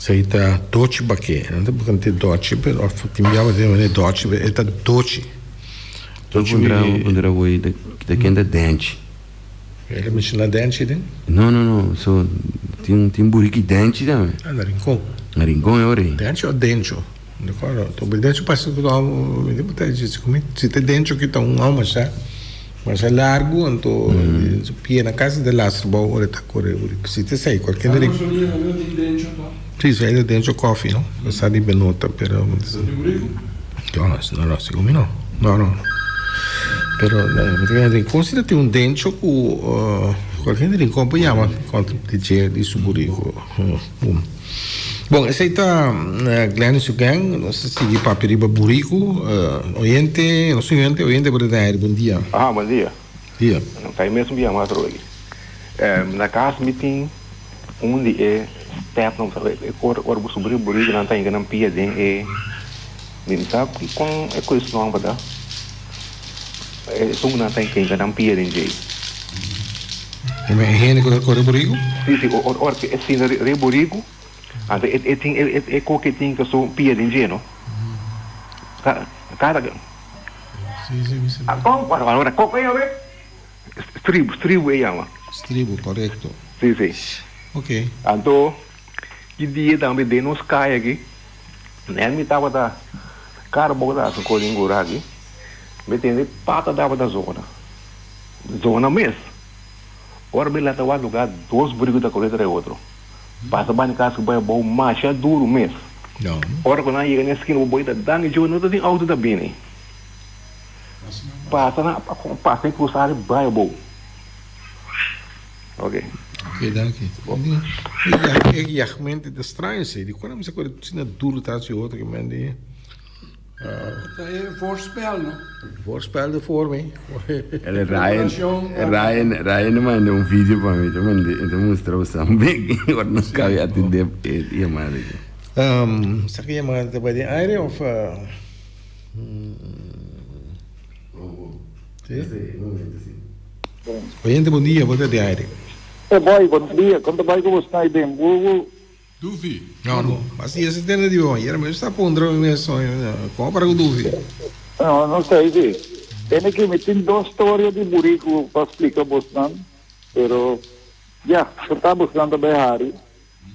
Esei ta Dochi Baké. Nan ta buka Dochi, pero of tin biaha bo ta manda Dochi, pero e ta Dochi. Dochi mi. Bo puntra bo ta ken ta Denchi. El a menciona Denchi den? No, no, no. So tin tin buriki Denchi tambe. Ah, na Rincon. Na Rincon e ora ei. Denchi o Dencho? No recordo. To Dencho parece ku ta mi ta puntra si ta Dencho ki ta un hòmber sa. Masha largu anto su pia na casi ta lastra bou ora e ta kore. Si ta esei cualkier Sa nos olia na tin dencho to? Si esei ta dencho koffie no mi sa di benota pero Ta tin buriku? No no no sigur mi no no no pero mi ta kere rincon si ta tin un dencho ku cualkier di rincon por yama kontra di dje di su buriku. Bon, esei ta Glenn y su gang. Nos ta sigui papia riba buriku. Oyente, nos oyente, oyente por ta aire. Bon dia. Aha, bon dia. Dia. Ta e mesun bia mas atrobe aki. Na kas mi tin un di e stepnan, e kor ora bo subri buriku nan ta hinka nan pia den e, mi no sa kon e kos nòmber ta, esun ku nan ta hinka nan pia den djei. E hende ku ta kore buriku? Si, si, ora ku e sinta riba buriku, anto e tin e koke tin ku su pia den dje, no? Kada. Si, si, mi sa. Kon? Ora koko e yama? Stribu, stribu e yama. Stribu, korekto. Si, si. Ok. Anto, ki dia tambe den nos kaya aki, nèt mi tabata kara bou ta hasi un kos den gura aki, mi tende pata tabata zona. Zona mes. Ora mi lanta wak lugar dos buriku ta kore tras otro. Pasa banda kas ku bai abou masha duru mes. Ora ku nan yega na e skina bo boi ta danga djoe no ta tin auto ta bini. Pasa nan pasa e krusada bai abou. Ok. Ok danki. E yagmente ta straño esei. Di kuando mi sa kore asina duru tras di otro ke men di. Ta e voorspel, no? Voorspel de voor mi. El Ryan, Ryan, Ryan a manda un video pa mi, ta manda, ta mustra bo san bek, ora nos cabe atende e yamada aki. Sa ki yamada ta bai den aire of? Si? Oyente bon dia, bo ta den aire. E boy, bon dia, kon ta bai ku bo snai den bubu? Dufi. No, no. Mas si ese tende di bon. Yera mi sta puntra mi mes como para cu Dufi? No, no sei si. Tende ki mi tin dos storia di buriku pa splika bosnan, pero ya, por ta bosnan ta bay hari.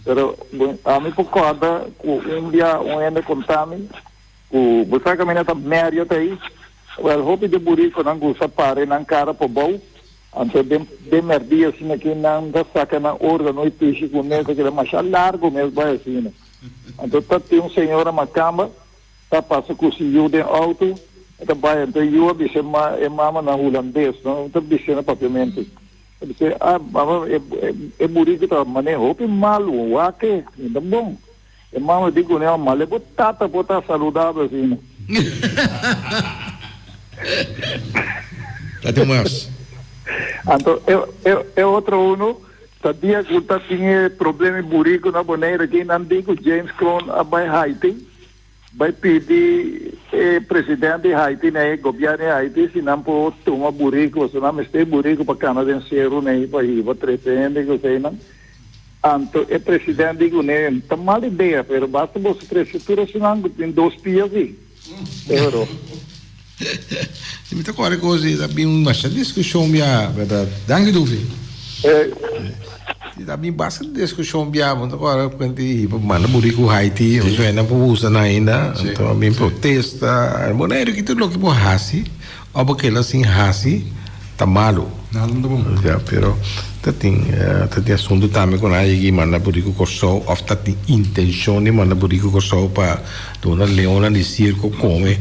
Pero ami por corda cu un bia un hende conta mi cu bo sa caminda ta Marriott ey, wel hopi di burikonan gusta pare nan cara por bou. Anto den den merdia asina ki nan ta saca nan organo y pishi cu ne ta keda masha largo mes bay asina. Anto ta tin un señora macamba ta pasa cu su yu den auto e ta bay anto e yu a bisa e ma e mama na hulandes no ta bisa na papiamento a bisa ah mama e e buriko ta mane hopi malo wak e ta bon. E mama di ku ne, Male bo tata por ta saludabel asina. Ta tin mas. Anto e e e otro uno ta dia ku ta tin e problema e buriku na Bonaire aki nan di ku James Kroon a bai Haiti bai pidi e president di Haiti na e gobierno di Haiti si nan por tuma buriku pasobra nan mester buriku pa kana den seru nei pa hiba trese hende ku eseinan. Anto e president di kuné, Ta mal idea, pero basta boso trese tur esunnan ku tin dos pia si. Pero. Mi ta kore kos di ta bin masha diskushon bia, bèrdat. Danki Dufi. Si ta bin basta diskushon bia bo ta kòrda kuenta di hiba manda buriku Haiti o suena por usa nan ainda anto a bin protesta. Boneiru ki tur loke bo hasi o bo keda sin hasi ta malu. Nada no ta bon. Ya pero ta tin ta tin asuntu tambe ku nan a yega i manda buriku Kòrsou òf ta tin intenshon di manda buriku Kòrsou pa duna leonnan di sirko kome.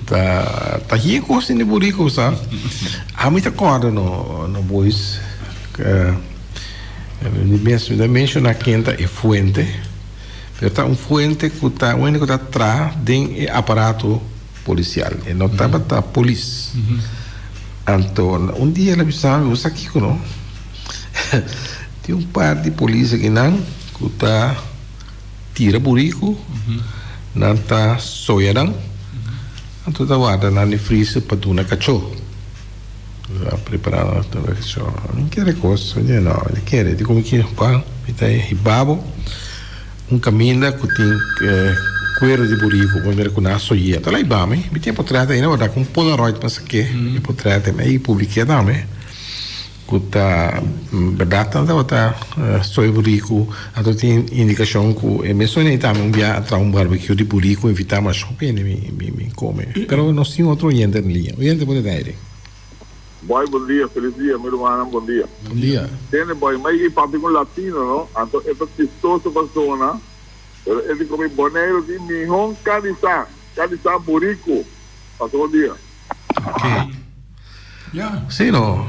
Ta ta hie kos den di buriku sa. Ami ta kòrda no no boys mi mes mi ta menshoná ken ta e fuente pero ta un fuente ku ta un hende ku ta traha den e aparato polisial e no tabata polis anto un dia el a bisa mi bo sa kiko no tin un par di polis akinan ku ta tira buriku nan ta soya nan anto ta warda nan den freezer pa duna kachó a prepara nan pa duna kachó mi kere kos mi di no mi kere di komo ki mi ta hiba bo. Un kaminda ku tin kuero di buriku por mira ku nan a soyia. Ta laiba mi. Mi tin e potret ainda wardá ku un polaroid pa sak'é e potret ei. Mi a publik'é tambe ku ta bèrdat nan tabata soya buriku. Anto tin indikashon ku e mesun ei tambe un bia a traha un barbekiu di buriku invitá masha hopi hende bin kome. Pero nos tin otro oyente na liña. Oyente bo ta aire. Boy bon dia, felis dia mi rumannan bon dia. Bon dia. Tene boy, mai i papia ku latino no, anto e ta chistoso pa zona, pero e di komi Boneiru tin mihon kanisa, kanisa buriku. Pasa bon dia. Ok. Si no,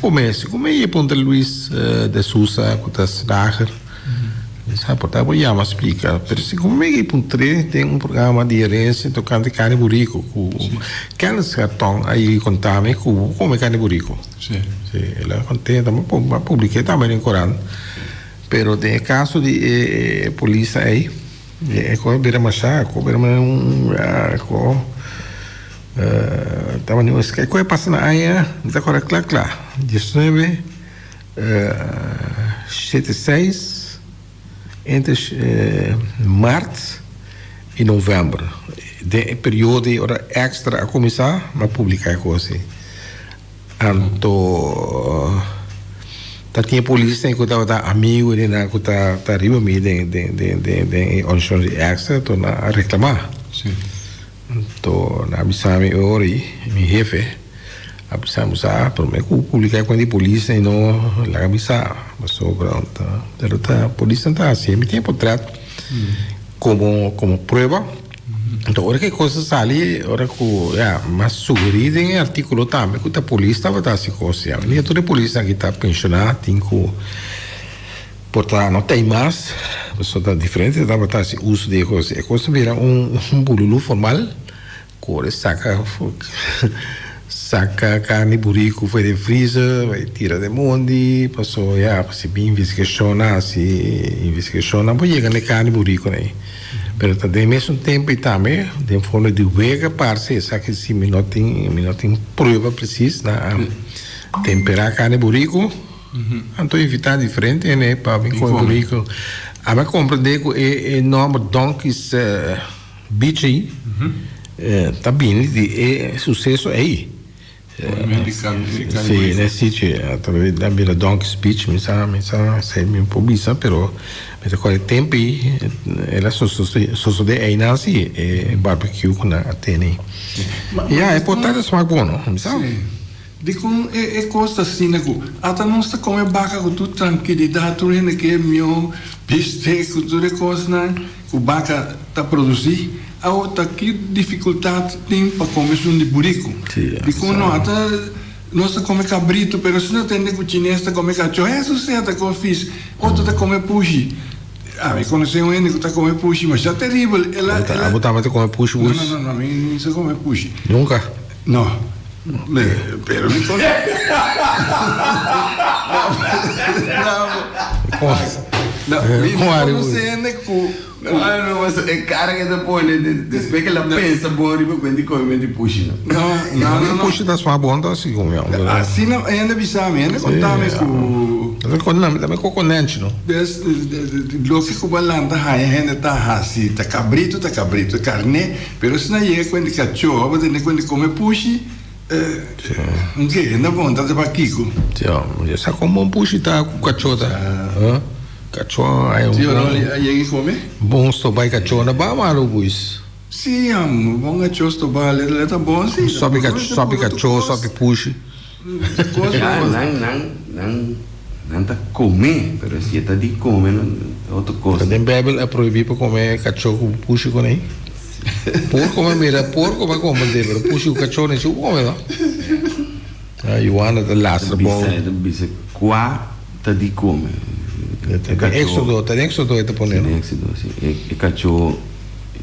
come si come e punta Luis de Sousa ku ta slager. Sa por ta bo yama splika, pero si como mi puntr'é den un programa di herencia tocante carne burico cu Kenneth Hartong a yega conta mi cu bo come carne burico. Sí. Sí, el a cont'é, ta a publiqué tambe den corant. Pero den e caso di e polis ei, e cosa bira masha, e cosa bira manera un co tabata un e cosa pasa na aña, mi ta acorda cla cla, diesnuebe. Shete seis entre mart i novèmber. Den e periodo ei ora Extra a kuminsá mi a publiká e kos ei. Anto ta tin e polisnan ku tabata amigu di nan ku ta riba mi den e organisashon di Extra anto nan a reklamá. Anto nan a bisa mi e ora ei mi hefe. A bisa mi sa prome ku publika e kuenta di polis i no laga bisa pasobra ta pero ta polisnan ta hasi mi tin e potret komo komo prueba anto ora ku e kos a sali ora ku ya mi a sugeri den e artikulo tambe ku ta polis tabata hasi kos ya mi tur e polisnan aki ta penshona tin ku por ta no ta ei mas pasobra ta diferente tabata hasi uso di e kos e kos a bira un bululu formal. Kore saka saka karni buriku for den freezer bai tira den mondi paso ya si bin investigashon hasi investigashon por yega na e karni buriku ei pero ta den mesun tempu ei tambe den forma di wega parse esaki si mi no tin mi no tin prueba presis na a tempera karni buriku anto invita diferente hende pa bin kome buriku ami a komprende ku e nomber donkeys. Bichi ta bini di e suseso ei. Sí, n'e sitio ta bira Donkey's Beach, mi sa, mi sa si mi por bisa, pero mi ta kòrda e tempu ei el a sosodé einan sí, e barbecue ku nan a tene. Ya, e por ta ta smak bon no, mi sa. Dikon e kos ta asina ku ata nos ta kome baka ku tur trankilidat, tur hende ke mihó bist'é ku tur e kosnan ku baka ta produsí? Awor ta ki difikultat tin pa kome esun di buriku? Dikon no ata nos ta kome kabritu pero asina tende ku chines ta kome kachó? Hesus sea ta kome fish, otro ta kome pushi. Ami konosé un hende ku ta kome pushi masha teribel. El a, el a. Abo tambe ta kome pushi, No, no, no, no, mi no sa kome pushi. Nunka? No. Pero mi konosé. No, mi konosé hende ku. No, no, pasobra e kara ke ta pone despues ke el a pensa bon riba kuent di kome di pushi no. No, no, no, no. Pushi ta sma bon ta si komi hombre. Asina hende bisa mi, hende konta mi ku. Tambe koko nenchi no. Des loke ku bo a lanta haña hende ta hasi ta kabritu ta kabritu, karné, pero asina yega kuent di kachó, abo tende kuent di kome pushi. Un ke? Hende a puntra te pakiko. Tio, yo sa kon bon pushi ta ku kachó ta. Kachó ai un Tio Rolly a yega i kome? Bon stobá i kachó na ba malu buis. Si, amo, bon kachó stobá, le ta bon si. Sopi kachó, sopi pushi. Ya, nan, nan, nan, nan ta kome, pero si e ta di kome no ta otro kos. Ta den Bijbel a prohibí pa kome kachó ku pushi ku nei? Porko mi a mira, porko mi a komprendé, pero pushi ku kachó nei si ku kome no. Ah, Johanna ta lastra bou. E ta bisa kua ta di kome. Ta den Éxodo, ta den Éxodo e ta pone no? Den Éxodo, si. E kachó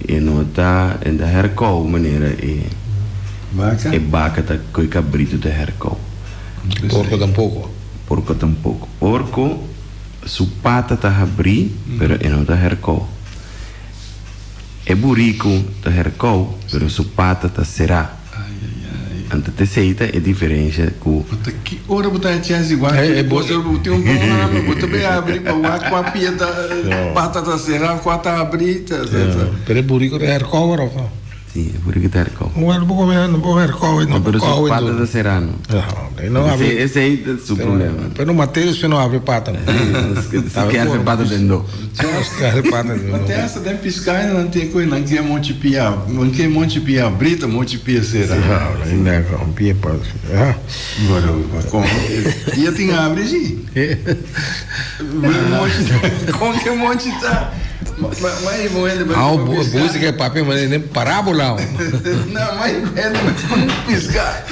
e no ta, e ta herkou manera e. Baka? E baka ta ku e kabritu ta herkou. Porko tampoko? Porko tampoko. Porko su pata ta habrí, pero e no ta herkou. E buriku ta herkou, pero su pata ta será. Anto t'esei ta e diferensha ku. Bo ta ki ora bo ta haci asi wak tur cos ora bo tin un bon hamber bo ta bay abri pa wak cua pia ta pata ta sera cua ta abri ta ta. Pero e buriku ta herkou of no? Si, e buriku ta herkou. Bueno, bo come no bo herkou no Pero su pata ta sera no. No abri. Esei ta su problema. Pero Mateo si no abri pata no. Si kerfe pata den do. Te hasta den pisca nan tin cu nan ke mochi pia, nan ke mochi pia abri ta mochi pia sera. Pia pa. Bueno, con pia tin abri si. Con ke mochi ta? Ma e bo hende bai Au, bo ke papia ma den parabola. No, ma e hende bai come pisca.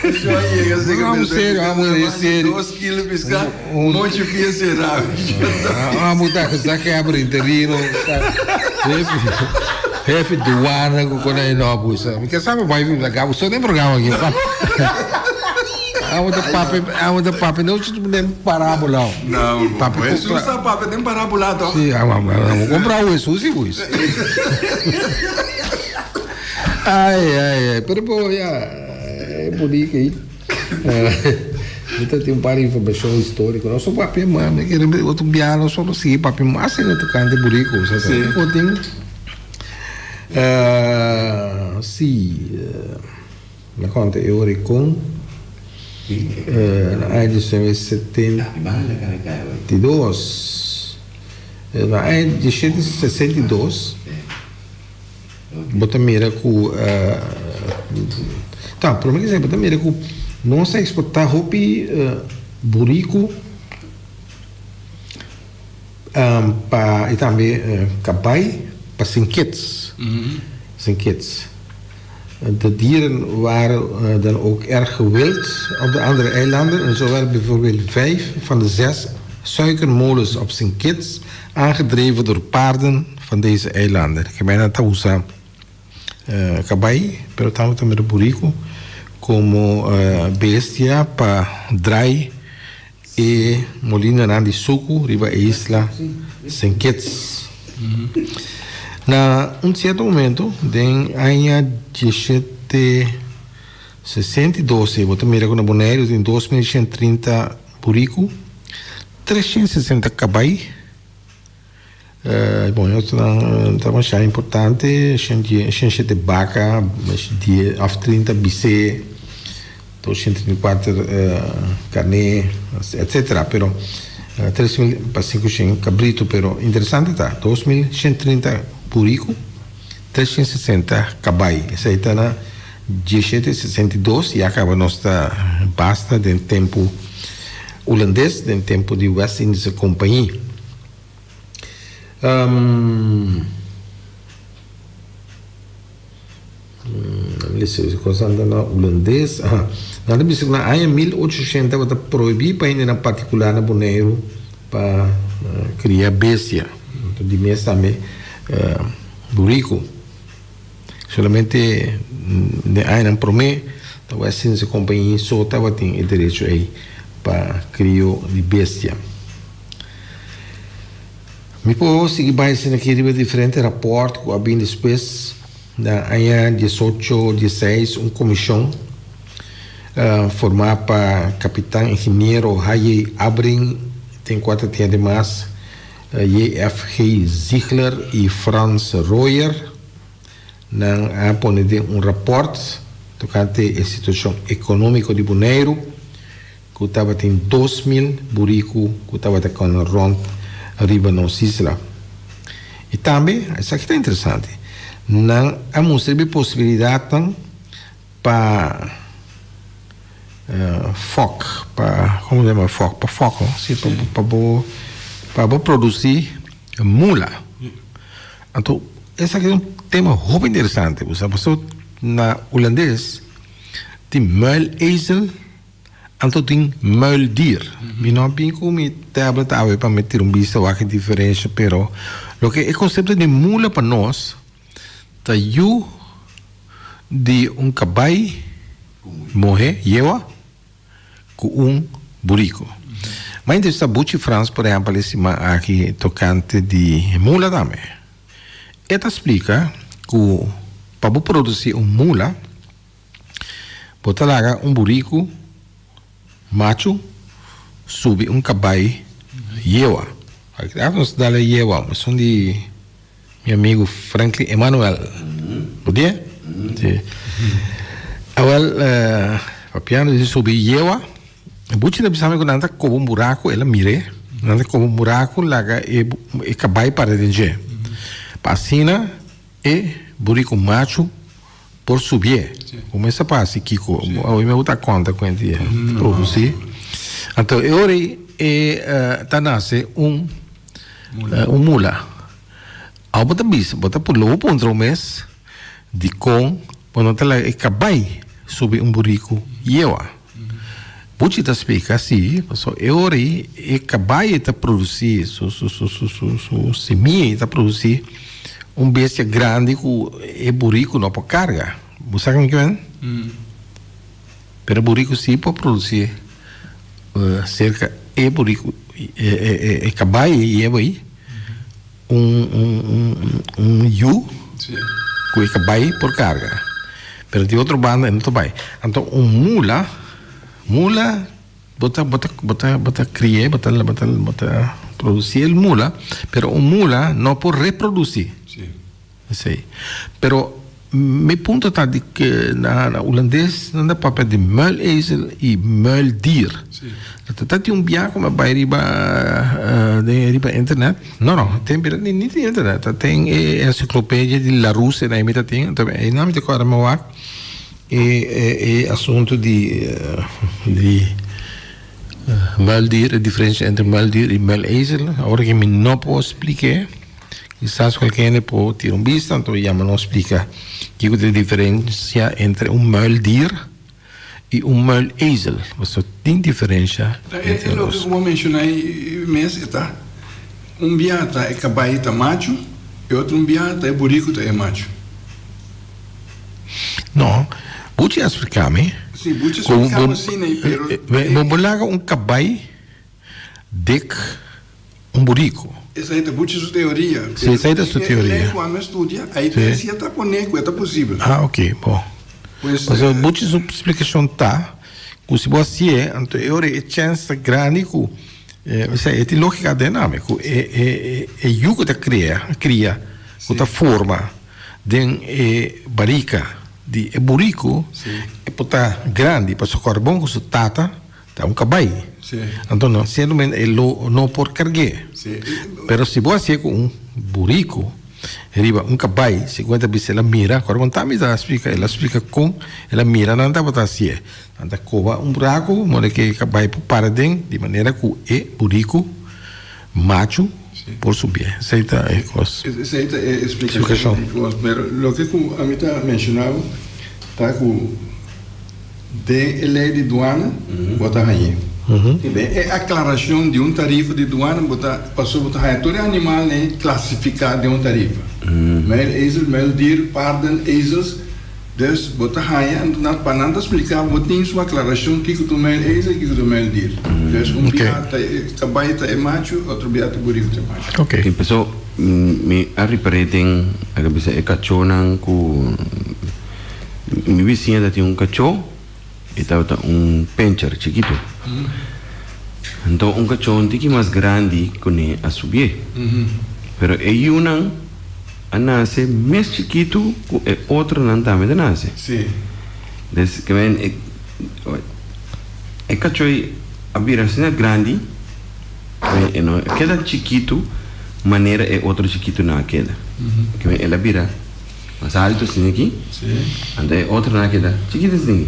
Sho yega sega Vamos serio, vamos serio. 2 kilo pisca. Mochi pia será. Ah, muta sa kebra interino. Jefe, jefe douane ku kona e no busa. Mi ke sabe bai vi la so den programa aqui. Amo de papi, amo de papi, no ci den parabola. No, papi Jesus sa papi den parabola to. Si, amo amo compra o Jesus si buis. Ai ai ai, pero bo ya, e bonito aí. Mi ta tin un par di informashon históriko. Nos no papia mas, mi kere otro biaha nos lo sigui papia mas ainda tokante buriku. Sa sa. Kiko tin? Si, mi a konta e ora i kon na aña 1972, na aña 1962, Bo ta mira ku ta prome ke bo ta mira ku nos a eksportá hopi buriku pa i tambe kabai pa Sint Kitts Sint Kitts de dieren waren dan ook erg gewild op de andere eilanden en zo werden bijvoorbeeld vijf van de zes suikermolens op Sint Kitts aangedreven door paarden van deze eilanden. Ke mei nan ta usa kabai, pero tambe ta mira buriku komo bestia pa drai e molinanan di suku riba e isla Saint Kitts. Na un sierto momento den aña diesshete 62 bo ta mira ku na Boneiru tin 2130 buriku, 360 kabai. Bon, e otronan ta masha importante, 107 baka, of 30 bisé, 234 karné, etcetera. Pero 3 mil pa 500 kabritu. Pero interesante ta, 2130 buriku, 360 kabai. Esei ta na 1762, ya kaba nos ta basta den tempu Hulandes, den tempu di West Indische Compagnie. Kos anda na Hulandes, aha. Nan ta bisa ku na aña 1800 tabata prohibí pa hendenan partikular na Boneiru pa kria bestia. Di mes tambe buriku. Solamente den añanan promé ta West Indische Compagnie so tabatin e derecho ei pa krio di bestia. Mi por sigui bai asina aki riba diferente rapòrt ku a bin despues. Na aña diesocho dieseis un komishon formá pa kapitan ingeniero H.J. Abring, den kua ta tin ademas JFG. Ziegler i Frans Royer, nan a pone den un rapòrt. tokante e situashon ekonómiko di Boneiru ku tabatin 2000 buriku ku tabata kòne rònt riba nos isla. I tambe, esaki ta interesante, nan a mustra riba e posibilidatnan pa fòk, pa, komo ta yama fòk? Pa fòk, no? Si, pa bo, pa bo produsí mula. Anto, esaki ta un tema hopi interesante, bo sa, pasobra na hulandes tin muilezel anto tin muildier. Mi no a bin ku mi tablet awe pa mi tira un bista wak e diferensha, pero loke e konsepto di mula pa nos ta yu di un kabai muhe, yewa, ku un buriku. M'a entrevistá Buchi Frans por ehèmpel e siman aki tokante di mula tambe. E ta splika ku pa bo produsí un mula bo ta laga un buriku machu subi un kabai yewa. Aki nos ta dal e yewa, esun di. Mi amigo Franklin Emanuel. Bo di e? Si. Awel, papiando di subi yewa, Buchi ta bisa mi ku nan ta koba un buraku, el a mir'é, nan ta koba un buraku laga e e kabai para den dje. Pa asina e buriku machu por subié. Kuminsá pa hasi kiko? Awe mi a ta konta kuenta di e produsí. Anto e ora ei e ta nase un un mula. Awo bo ta bisa, bo ta lo bo puntra bo mes dikon bo no ta laga e kabai subi un buriku yewa. Buchi ta splika si, pasobra e ora ei e kabai ta produsí su su su su su su simia ei ta produsí un bestia grandi ku e buriku no por karga. Bo sa kiko mi ke men? Pero e buriku si por produsí serka e buriku e e kabai ei yewa ei. Un un un un yu ku e kabai por karga pero di otro banda e no ta bai anto un mula mula bo ta bo ta bo ta bo ta kri'é bo ta bo ta bo ta produsí el mula pero un mula no por reprodusí. Esei. Pero mi punto ta di ke na na hulandes nan ta papia di muilezel i muildier. Ta ta tin un bia ku mi a bai riba den riba internet, no no tin bira ni tin internet ta tin e encyclopedia di Larousse ei mi ta tin anto einan mi ta kòrda mi wak e e asuntu di di muildier e diferensha entre muildier i muilezel awor aki mi no por splik'é. Kisas kualke hende por tira un bista, anto yama nos splika kiko ta e diferensia entre un muildier i un muilezel. Pasobra tin diferensia entre E loke dos. ku bo menshoná ei mes e ta, un bia ta e kabai ta machu, e otro un bia ta e buriku ta e machu. No, Buchi a splika mi Si, Buchi a ku splika bo bo asina ei, pero bo bo laga un kabai dek Un buriku. Esei ta buchi su teoria. Si, esei ta su teoria. E lei ku ami a studia, ei ta si e ta pone ku e ta posibel. Ah, ok, bo. Pues. Pasobra buchi su splikashon ta ku si bo hasié, anto e ora e chèns ta grandi ku, osea, e tin lógika aden ami, ku e e e yu ku ta kria, kria, ku ta forma den e barika di e buriku, e por ta grandi, pasobra kòrda bon ku su tata Ta un kabai. Anto no siendo men e lo no por karg'é. Pero si bo hasié ku un buriku riba un kabai, segun e ta bisa el a mira, kòrda bon tambe ta splika, el a splika kon el a mira nan tabata hasié. Nan ta koba un buraku moda ke e kabai por para den di manera ku e buriku machu por subié. Esei ta e kos. Esei ta e splikashon di kos. Pero loke ku ami ta menshoná bo ta ku. Den e lei di duana bo ta hañ'é. Den e aklarashon di un tarifa di duana bo ta pasobra bo ta haña tur e animalnan klasifiká den un tarifa. Muilezel, muildier, paarden, ezels. Dus bo ta haña anto nan pa nan ta splika bo tin su aklarashon kiko ta un muilezel i kiko ta un muildier. Dus un bia ta e kabai ta e machu, otro bia ta buriku ta e machu. Oké, paso mi a ripar'é den a bisa e kachónan ku. Mi bisiña ta tin un kachó, e tabata un pincher chikitu. Anto un kachó un tiki mas grandi kuné a subié. Pero e yunan a nase mes chikitu ku e otronan tambe ta nase. Des ke men e e kachó ei a bira asina grandi ke e no a keda chikitu manera e otro chikitunan a keda. Ke men el a bira mas altu asina aki, anto e otronan a keda chikitu asina aki.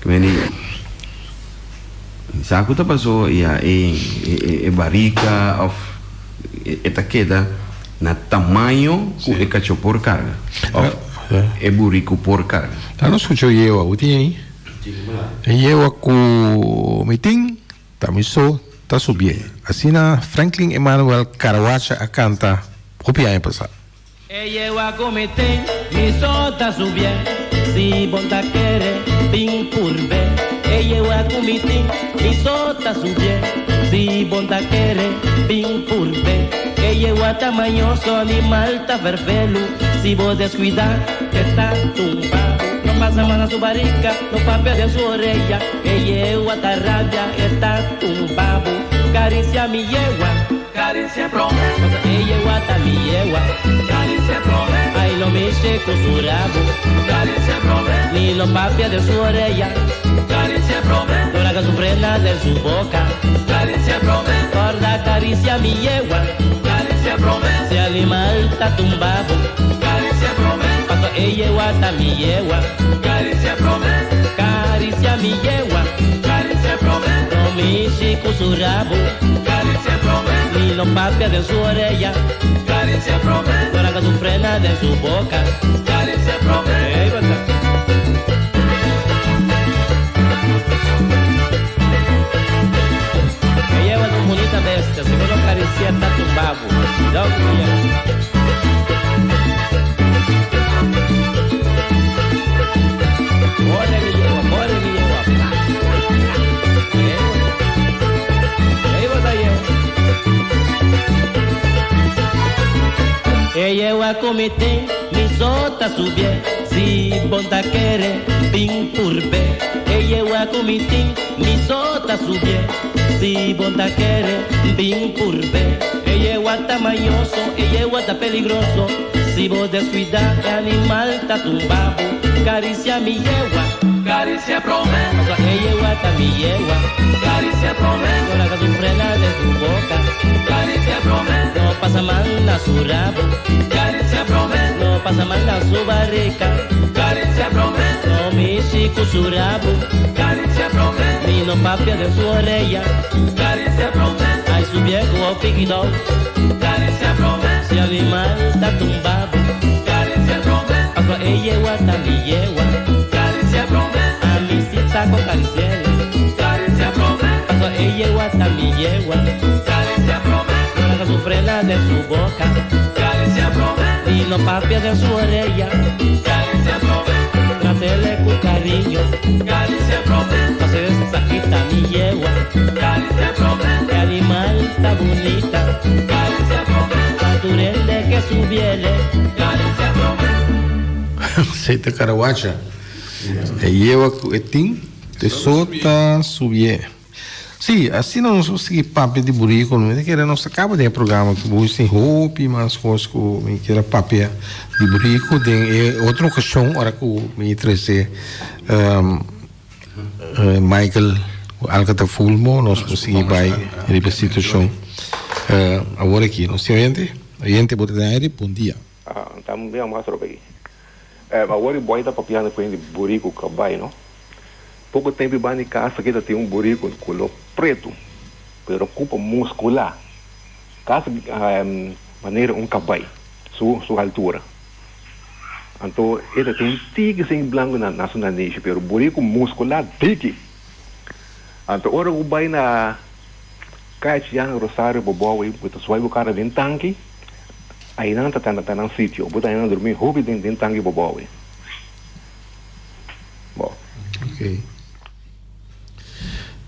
Ke men di sa ku ta pasó ya e e barika òf e ta keda na tamaño ku e kachó por karga òf e buriku por karga. Ta nos skucha un yewa, bo tin ei? E yewa ku mi tin ta mi so ta subié. Asina Franklin Emmanuel Karawacha a kanta hopi aña pasá. E yewa ku mi tin, mi so ta subié. Si bo ta kere, bin purbe. E yewa ku mi tin, mi so ta subié. Si bo ta kere, bin purbe. E yewa ta mañoso, animal ta ferfelu. Si bo deskuidá, e ta tumba bo. No pasa man na su barika, no papia den su oreya. E yewa ta rabia, e ta tumba bo. Karisia mi yewa. Caricia prome. Paso e yewa ta mi yewa. Caricia prome. Ay no mishi cu su rabo. Caricia prome. Ni no papia den su oreya. Caricia prome. No laga su frena den su boca. Caricia prome. Corda caricia mi yewa. Caricia prome. Si animal ta tumbabo. Caricia prome. Paso e yewa ta mi yewa. Caricia prome. Caricia mi yewa. Caricia prome. No mishi cu su rabo. Caricia prome. Ni no papia den su oreya. Caricia prome. No laga su frena den su boca. Caricia prome. Ey, bata. E yewa ta un bunita bestia. Si bo no caricia ta tumbabo. Cuidao cu bo yewa. Corre mi yewa, corre mi yewa. E yewa ku mi tin, mi so ta subié. Si bo ta kere, bin purbe. E yewa ku mi tin, mi so ta subié. Si bo ta kere, bin purbe. E yewa ta mañoso, e yewa ta peligroso. Si bo deskuidá, e animal ta tumba bo. Karisia mi yewa. Karisia promé. Pasobra e yewa ta mi yewa. Karisia promé. No laga su frena den su boka. Karisia promé. No pasa man na su rabo. Karisia promé. No pasa man na su barika. Karisia promé. No mishi ku su rabo. Karisia promé. Ni no papia den su oreya. Karisia promé. Ai su bieku hopi kidou. Karisia promé. Si animal ta tumba bo. Karisia promé. Pasobra e yewa ta mi yewa. Karisia promé. Ami si ta ku karisiele. Karisia promé. Pasobra e yewa ta mi yewa. Karisia promé. No laga su frena den su boka. Karisia promé. Ni no papia den su oreya. Karisia promé. Tratele ku kariño. Karisia promé. Pasobra esaki ta mi yewa. Karisia promé. E animal ta bunita. Karisia promé. Pa tur hende ke subiele. Karisia promé. Esei ta Karawacha. E yewa ku e tin te so ta subié. Sí, asina nos por sigui papia di burico. Mi ta kere nos ta kaba den e programa ku bo tin hopi mas kos ku mi kier a papia di burico den e otro okashon ora ku mi trese Michael ku Alcatafulmo nos por sigui bai riba e situashon. Awor aki nos tin oyente. Oyente bo ta den aire, bon dia. Ta un mas ropa aki. Awor e boy ta papiando ku hende buriku kabai no. Poko tempu e banda di kas aki ta tin un buriku koló pretu pero kupa muskulá kasi manera un kabai su su altura. Anto e ta tin un tiki sin blanku na su nanishi pero buriku muskulá diki. Anto ora ku bai na Kaya Rosario Bobou ei bo ta suai bo kara den tanki. Ainan ta ta nan sitio. Bo ta ainan durmi hopi den den tanki bobou ei. Bo. Ok.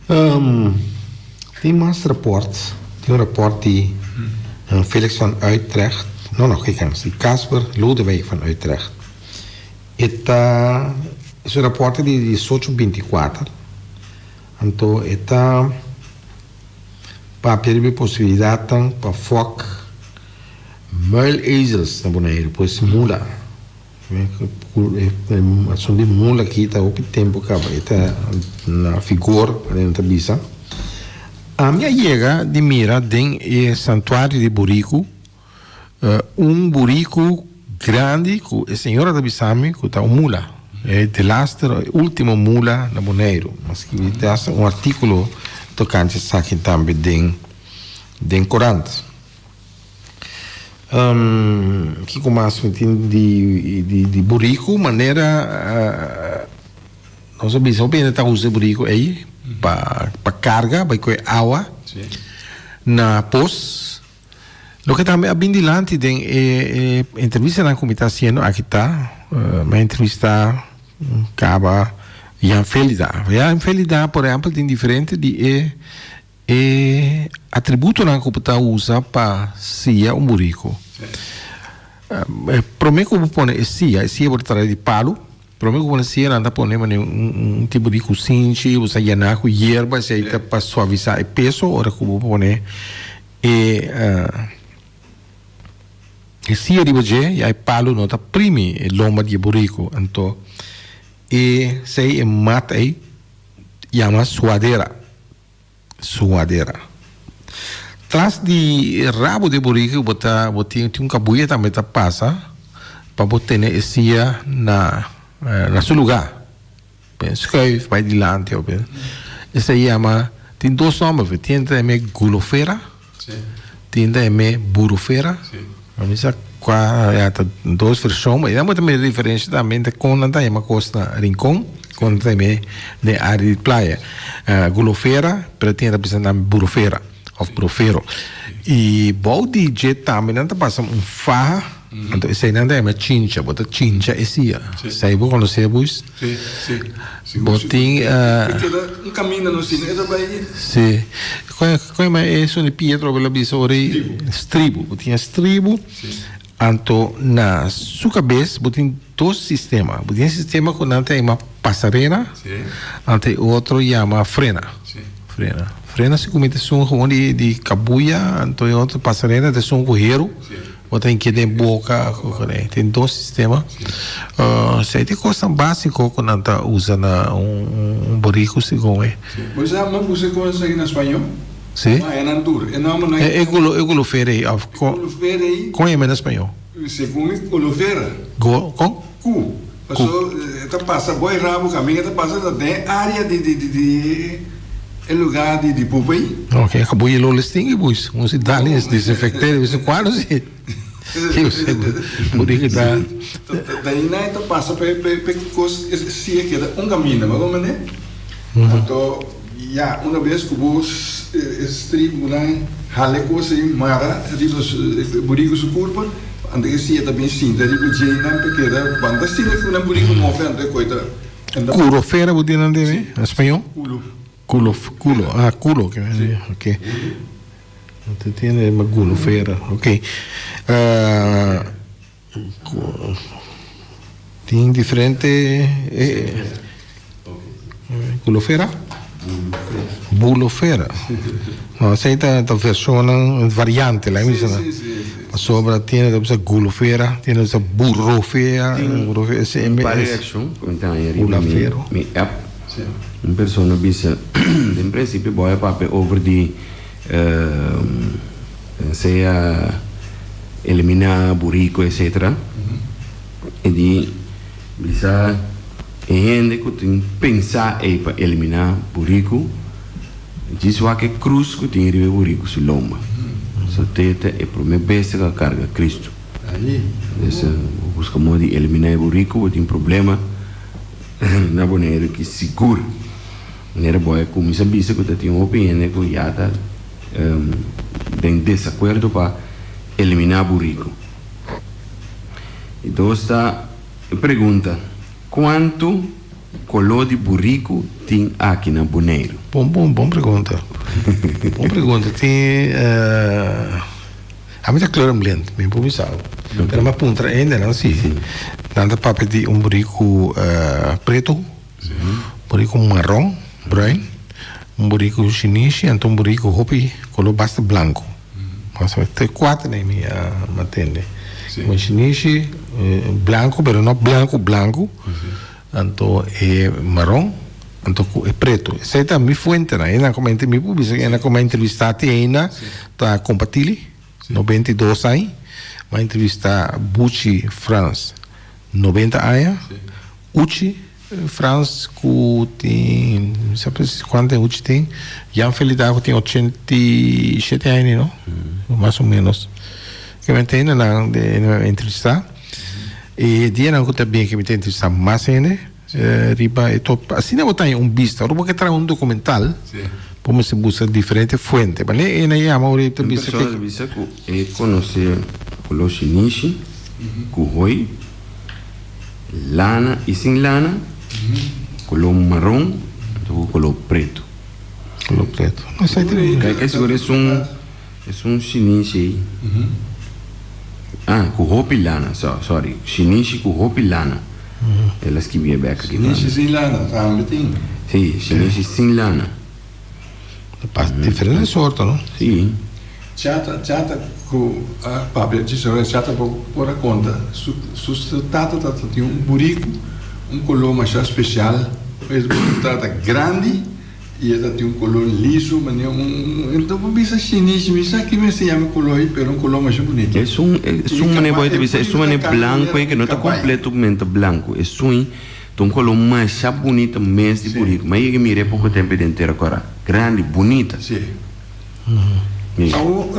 Um, tin mas rapport. Tin un rapport di Felix van Utrecht. No, no, kijk eens. Di Casper Lodewijk van Utrecht. E ta, su rapport ta di diesocho binticuater. Anto e ta Papia riba e posibilidatnan pa fòk muilezels na Boneiru, pues mula. Asun di mula aki ta hopi tempu kaba e ta na figor nan ta bisa. Ami a yega di mira den e santuario di buriku un buriku grandi ku e señora ta bisa mi ku ta un mula. E delaster e ultimo mula na Boneiru. Mi a skibi te hasta un artikulo tokante esaki tambe den den korant. Kiko mas mi tin di di buriku manera nos a bisa hopi hende ta usa e buriku ei pa pa karga bai koe awa na pos. Loke tambe a bin dilanti den e e entrevistanan ku mi ta hasiendo aki ta mi a entrevista kaba Jan Felida. Jan Felida por ehèmpel tin diferente di e E atributonan ku bo ta usa pa sia un buriku. Promé ku bo pone e sia, e sia bo ta trae di palu, promé ku bo pone e sia nan ta pone manera un tipo di kusinchi, bo sa yená ku yerba, esei ta pa suavisá e peso ora ku bo pone e e sia riba dje, ya e palu no ta primi e lomba di e buriku. Anto e sei e mat ei yama suadera. Suadera. Tras di e rabo di e buriku bo ta bo tin tin un kabuya tambe ta pasa pa bo tene e sia na na su lugá. Ben schuif bai dilanti of ben esei yama tin dos nòmber tin ta yama gulofera. Tin ta heme burofera. Mi sa kua ya ta dos vershon, ma bo ta mira diferensha tambe entre kon nan ta yama kos na Rincon, kon nan ta yama den área di playa. Gulofera, pero tin ta bisa nan burofera òf burofero. I bou di dje tambe nan ta pasa un faha, anto esei nan ta yama chincha, bo ta chincha e sia. Esei bo konosé Buis? Sí, sí. Sigur, Bo sigur. tin, E eh, keda un kaminda no sino e ta bai. Sí. Kon kon ma e esun di Pietro bo lo bisa ora ei Stribu. stribu. Bo tin e stribu. Sí. Anto na su kabes bo tin dos sistema. Bo tin e sistema ku nan ta yama pasarela. Sí. Anto e otro yama frena. Sí. Frena. Frena si ku ta esun gewoon di di kabuya, anto e otro pasarela ta esun ku heru. Sí. Bo ta hinke den boka ku kune. Tin dos sistema. Esei ta e kosnan básiko ku nan ta usa na un buriku segun e. Bo sa mi buska kon esaki na spañó? Si. Ma e nan tur. E nòmbernan. E e gulofera ei òf E gulofera ei. Kon yama na spañó? Segun mi golofera. Go kon? Ku. Paso e ta pasa bo e rabo kaminda e ta pasa ta den e área di di di di e lugá di di pupa ei. Ok, a kabuya lo les tin buis. Un si dali es desinfecté de vez en cuando si. Por di ta. Ta einan e ta pasa pe pe pe kos si e keda un kaminda, bo comprende? Anto ya una bes ku bo strip nan hala e kos ei mara riba e buriku su kurpa. Anto e sia ta bin sinta riba djeinan pa keda banda asina ku nan buriku move anto e koi ta anda. Culo fera bo di nan debe na spañol? Culo. Culo culo ah culo ke men ok te tiene ma gulo fera ok tin diferente Kulofera? Bulofera. No, esei ta ta vershonnan, variante, laga mi bisa nan. Pasobra tin ta bisa gulofera, tin ta bisa burrofea, burrofea, Tin un par reakshon ku mi ta haña riba mi mi app. Un persona bisa, den prinsipio bo a papia over di sea eliminá buriko etcetera. E di bisa e hende ku tin pensá ei pa eliminá buriku, djis wak e krus ku tin riba e buriku su lomba. So te ta e promé bestia ku a karga Kristu. Des bo buska moda di eliminá e buriku, bo tin problema na Boneiru ki sigur. Manera bo a kuminsá bisa ku ta tin hopi hende ku ya ta den desakuerdo pa eliminá buriku. E dos ta e pregunta, Kuantu koló di buriku tin aki na Boneiru? Bon bon bon pregunta. Bon pregunta. Tin ami ta kleurenblind, mi por bisa bo. Pero mi a puntra hendenan si nan ta papia di un buriku pretu, buriku maron, bruin, un buriku shinishi anto un buriku hopi koló basta blanku. Mas o menos te kuater mi a tende. Un shinishi blanco pero no blanco blanco anto e maron anto cu e preto. Esey ta mi fuentenan. Eynan como mi por bisa eynan como a entrevista ti eynan ta Compatili 92 aña. Mi a entrevista Buchi Frans 90 aña. Uchi Frans ku tin mi sa presis kuantu e Uchi tin Jan Felida ku tin 87 aña no mas o menos ke mi ta nan entrevista e dianan ku ta bin ke mi ta entrevista mas hende riba e top asina bo ta haña un bista ora bo ke traha un documental bo mester buska diferente fuente manera e na yama ora e ta bisa Un persona ta bisa ku e konosé koló shinishi ku hoi. Lana y sin lana, color maron anto cu color preto. Color preto. Kijk e sigur esun esun shinishi ey. Ah, cu hopi lana, so, sorry. Shinishi cu hopi lana. El a skibi e bek aki. Shinishi sin lana tambe tin. Si, shinishi sin lana. Diferente sorto, no? Si. Chata, chata ku a papia dje sora, chata por por a konta su su tata tata tin un buriku, un koló masha spesial, es buriku tata grandi i e ta tin un koló liso manera un un ta por bisa shinishi, mi sa ki mester yama e koló ei pero un koló masha bunito. Esun esun manera bo ta bisa esun manera blanku ei ke no ta kompletamente blanku, esun. Ta un color masha bunita mes di burico. Mi a yega mira e poco tempo den Tera Cora. Grandi, bunita. Sí. Awo,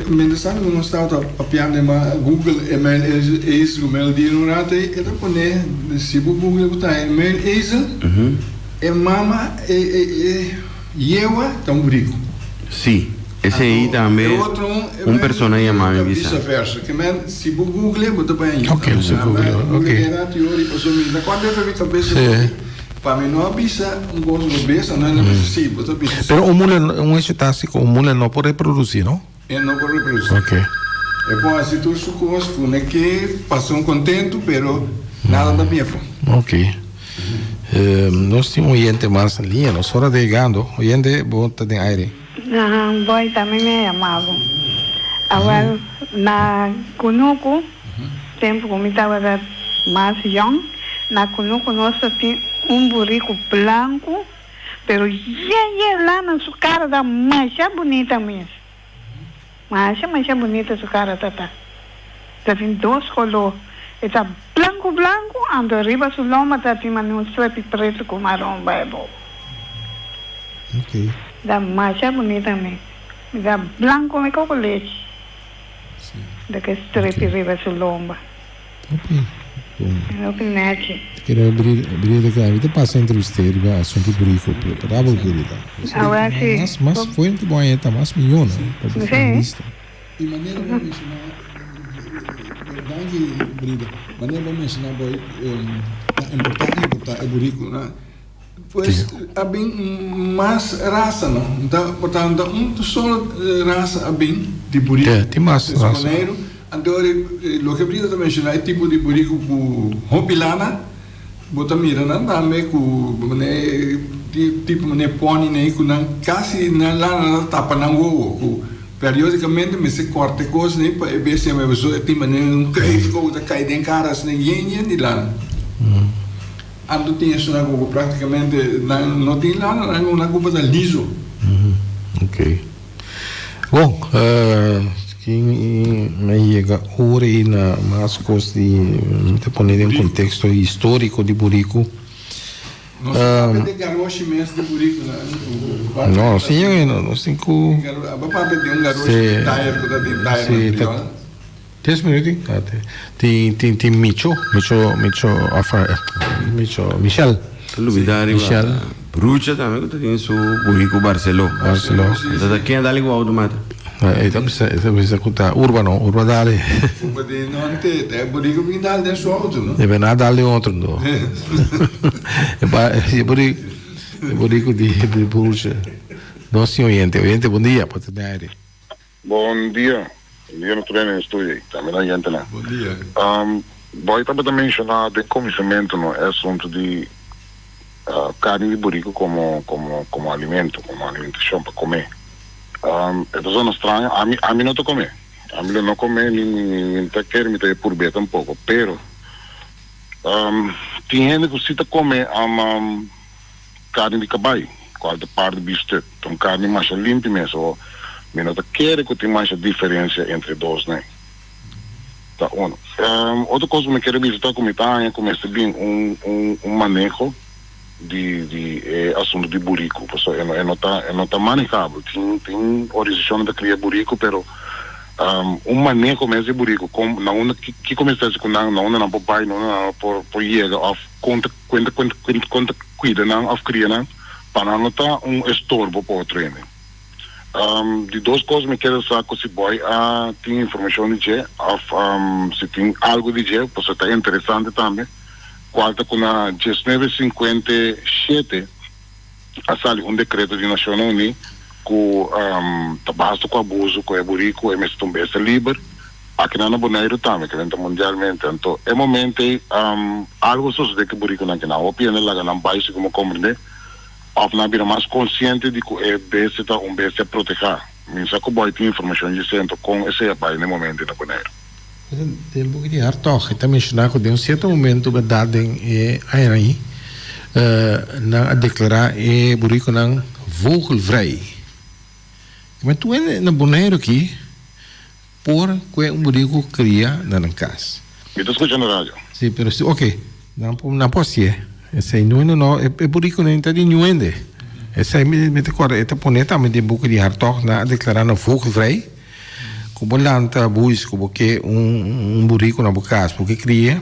mientras tanto nos tabata papiando e ma Google e mijn ezel ku mijn dier un rato ei, e ta pone, si bo Google bo ta haña mijn ezel, e mama, e e yewa ta un burico. Sí. Esei tambe un persona a yama mi bisa. Vice versa. Ke men si bo google bo ta bay Ok, si google, ok. Pa mi no a bisa un kos robes, no a bisa si, bo ta bisa si. Pero un mula, un hecho ta asi ku un mula no por reproduci, no? E no por reproduci. Ok. E por hasi tur su kos ku ne ke pasa un kontentu, pero nada ta bien afo. Ok. Nos tin un oyente mas na liña, nos ora ta yegando. Oyente, bo ta den aire. Ahan, boy, tambe mi a yama bo. Awel, na kunuku, tempu ku mi tabata mas yòn, na kunuku nos ta tin un buriku blanku, pero yen yen lana su kara ta masha bunita mes. Masha masha bunita su kara ta ta. Ta tin dos koló, e ta blanku blanku, anto riba su lomba ta tin manera un strepi pretu ku maron bai abou. Ta masha bunita mes. Mi ta blanku mi koko lechi. Da ke strepi riba su lomba. Hopi nechi. Kere brida ke ami ta pasa entrevist'é riba asuntu buriku pero ta bo brida. Awor si. Mas mas fuente bo haña ta mas mihó no pa bo ta lista. Y manera bo menciona danki brida manera bo menciona boy ta importa importa e buriku na pues a bin mas rasa no ta por tanto ta un solo rasa a bin di buriku tin mas rasa. Anto loke Brita ta menciona e tipo di buriku ku hopi lana, bo ta mira nan tambe ku mane tipo mane pony nei ku nan kasi nan lana ta tapa nan wowo ku periodicamente mester korta e kos nei pa e bestia mebe so e tin mane un kreef ku ta kai den kara asina yen yen di lana. Anto tin esunnan ku praktikamente nan no tin lana nan nan kupa ta liso. Okay. Bon, kin mi a yega ora ei na mas kos di mi ta pone den konteksto históriko di buriku. Nos ta papia di garoshi mes di buriku na. No, si yega no, nos tin ku. Aba papia di un garoshi di tayer ku ta den tayer na Brion. Dies minuti? Tin tin tin Micho, Micho, Micho of Micho, Michel. Ta lubida riba Brucha tambe ku ta tin su buriku Barceló. Barceló. Anto ta ken a dal ku auto mata? E ta bisa, e ta bisa ku ta Urba no, Urba dal e. Urba di no ante, ta e buriku bin dal den su auto no. E bena dal den otro no. E ba e buriku, e buriku di di Brucha. Nos tin oyente, oyente bon dia, por ta den aire. Bon dia. Bon dia nos tur hende den studio ei. Tambe nan yentenan. Bon dia. Boy tabata menshoná den kuminsamentu no e asuntu di karni di buriku komo komo komo alimento, komo alimentashon pa kome. E ta zona straño. Ami ami no ta kome. Ami lo no come ni mi ta kere mi ta e purbe tampoco pero tin hende cu si ta come carni di cabai cual ta parti biefstuk ta un carni masha limpi mes o mi no ta kere cu tin masha diferencia entre e dos nan ta uno. Otro cos cu mi kere bisa ta cu mi ta haña cu mester bin un un maneho di di e asunto di buriku pasobra e no e no ta e no ta manehabel tin tin organisacionnan ta cria buriku pero un maneho mes di buriku con na unda kico mester haci cu nan na unda nan por bay na unda nan por por yega of con ta con ta con ta cuida nan of cria nan pa nan no ta un estorbo pa otro hende di dos cos mi kier sa cu si boy a tin informacion di dje of si tin algo di dje pasobra ta interesante tambe. Cual ta cu na diesnuebe sinkuenta i shete a sali un decreto di Nacionnan Uní cu ta basta cu abuso cu e burico e mester ta un bestia liber, akinan na Boneiru tambe, ke ta mundialmente. Anto e momento ei algo a sosode cu e buriconan kinan hopi hende laga nan bai segun mi comprende of nan a bira mas consciente di cu e bestia ta un bestia proteha. Mi sa cu boy tin informacion dje anto con esey a bai na e momento ei na Boneiru. Den buki di Hartog e ta menshoná ku den un sierto momento bèrdat den e añanan ei nan a deklará e burikonan vogelvrij. Ma tur hende na Boneiru aki por kue un buriko kria na nan kas. Mi ta skucha na radio. Sí, pero si oke, nan por nan por hasié. Esei no no e burikonan ta di niun hende. Esei mi ta kòrda e ta pone tambe den buki di Hartog nan a deklará nan vogelvrij. Ku bo lanta buis ku bo ke un buriku na bo kas bo ke kria,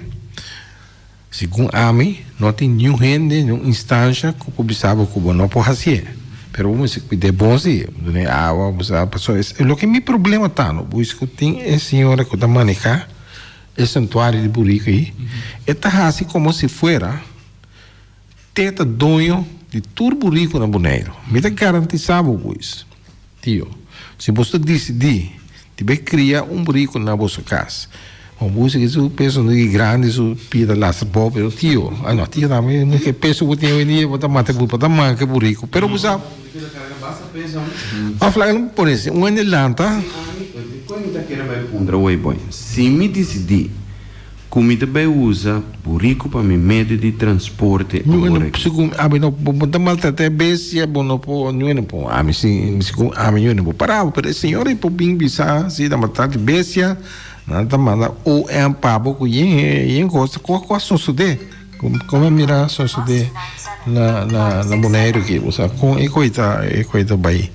segun ami no tin niun hende, niun instansha ku por bisa bo ku bo no por hasié. Pero bo mester kuid'é bon si, dun'é awa, bo sa, pasobra es loke mi problema ta no, buis ku tin e señora ku ta manehá e santuario di buriku ei, e ta hasi komo si fuera te ta doño di tur buriku na Boneiru. Mi ta garantisá bo buis. Tio, si boso ta disidí di bai kria un buriku na boso kas, un buriku ki su peso no di grandi, su pia ta lastra bou, pero tio, ah no, tio tambe no ke peso ku tin oyendia bo ta mata e buriku, bo ta manka e buriku, pero bo sa, òf laga nan pone si un hende lanta. Puntra wei boy, si mi disidí Ku mi ta bai usa buriku pa mi medio di transporte awor aki. Segun ami no bo ta maltrata e bestia, bo no por niun no por ami si segun ami niun no por para bo, pero e señor ei por bin bisa si ta maltrata e bestia, nan ta manda OM pa bo ku yen yen kos ku a sosode. Kon a mira sosode na na na Boneiru aki bo sa kon e koi ta e koi ta bai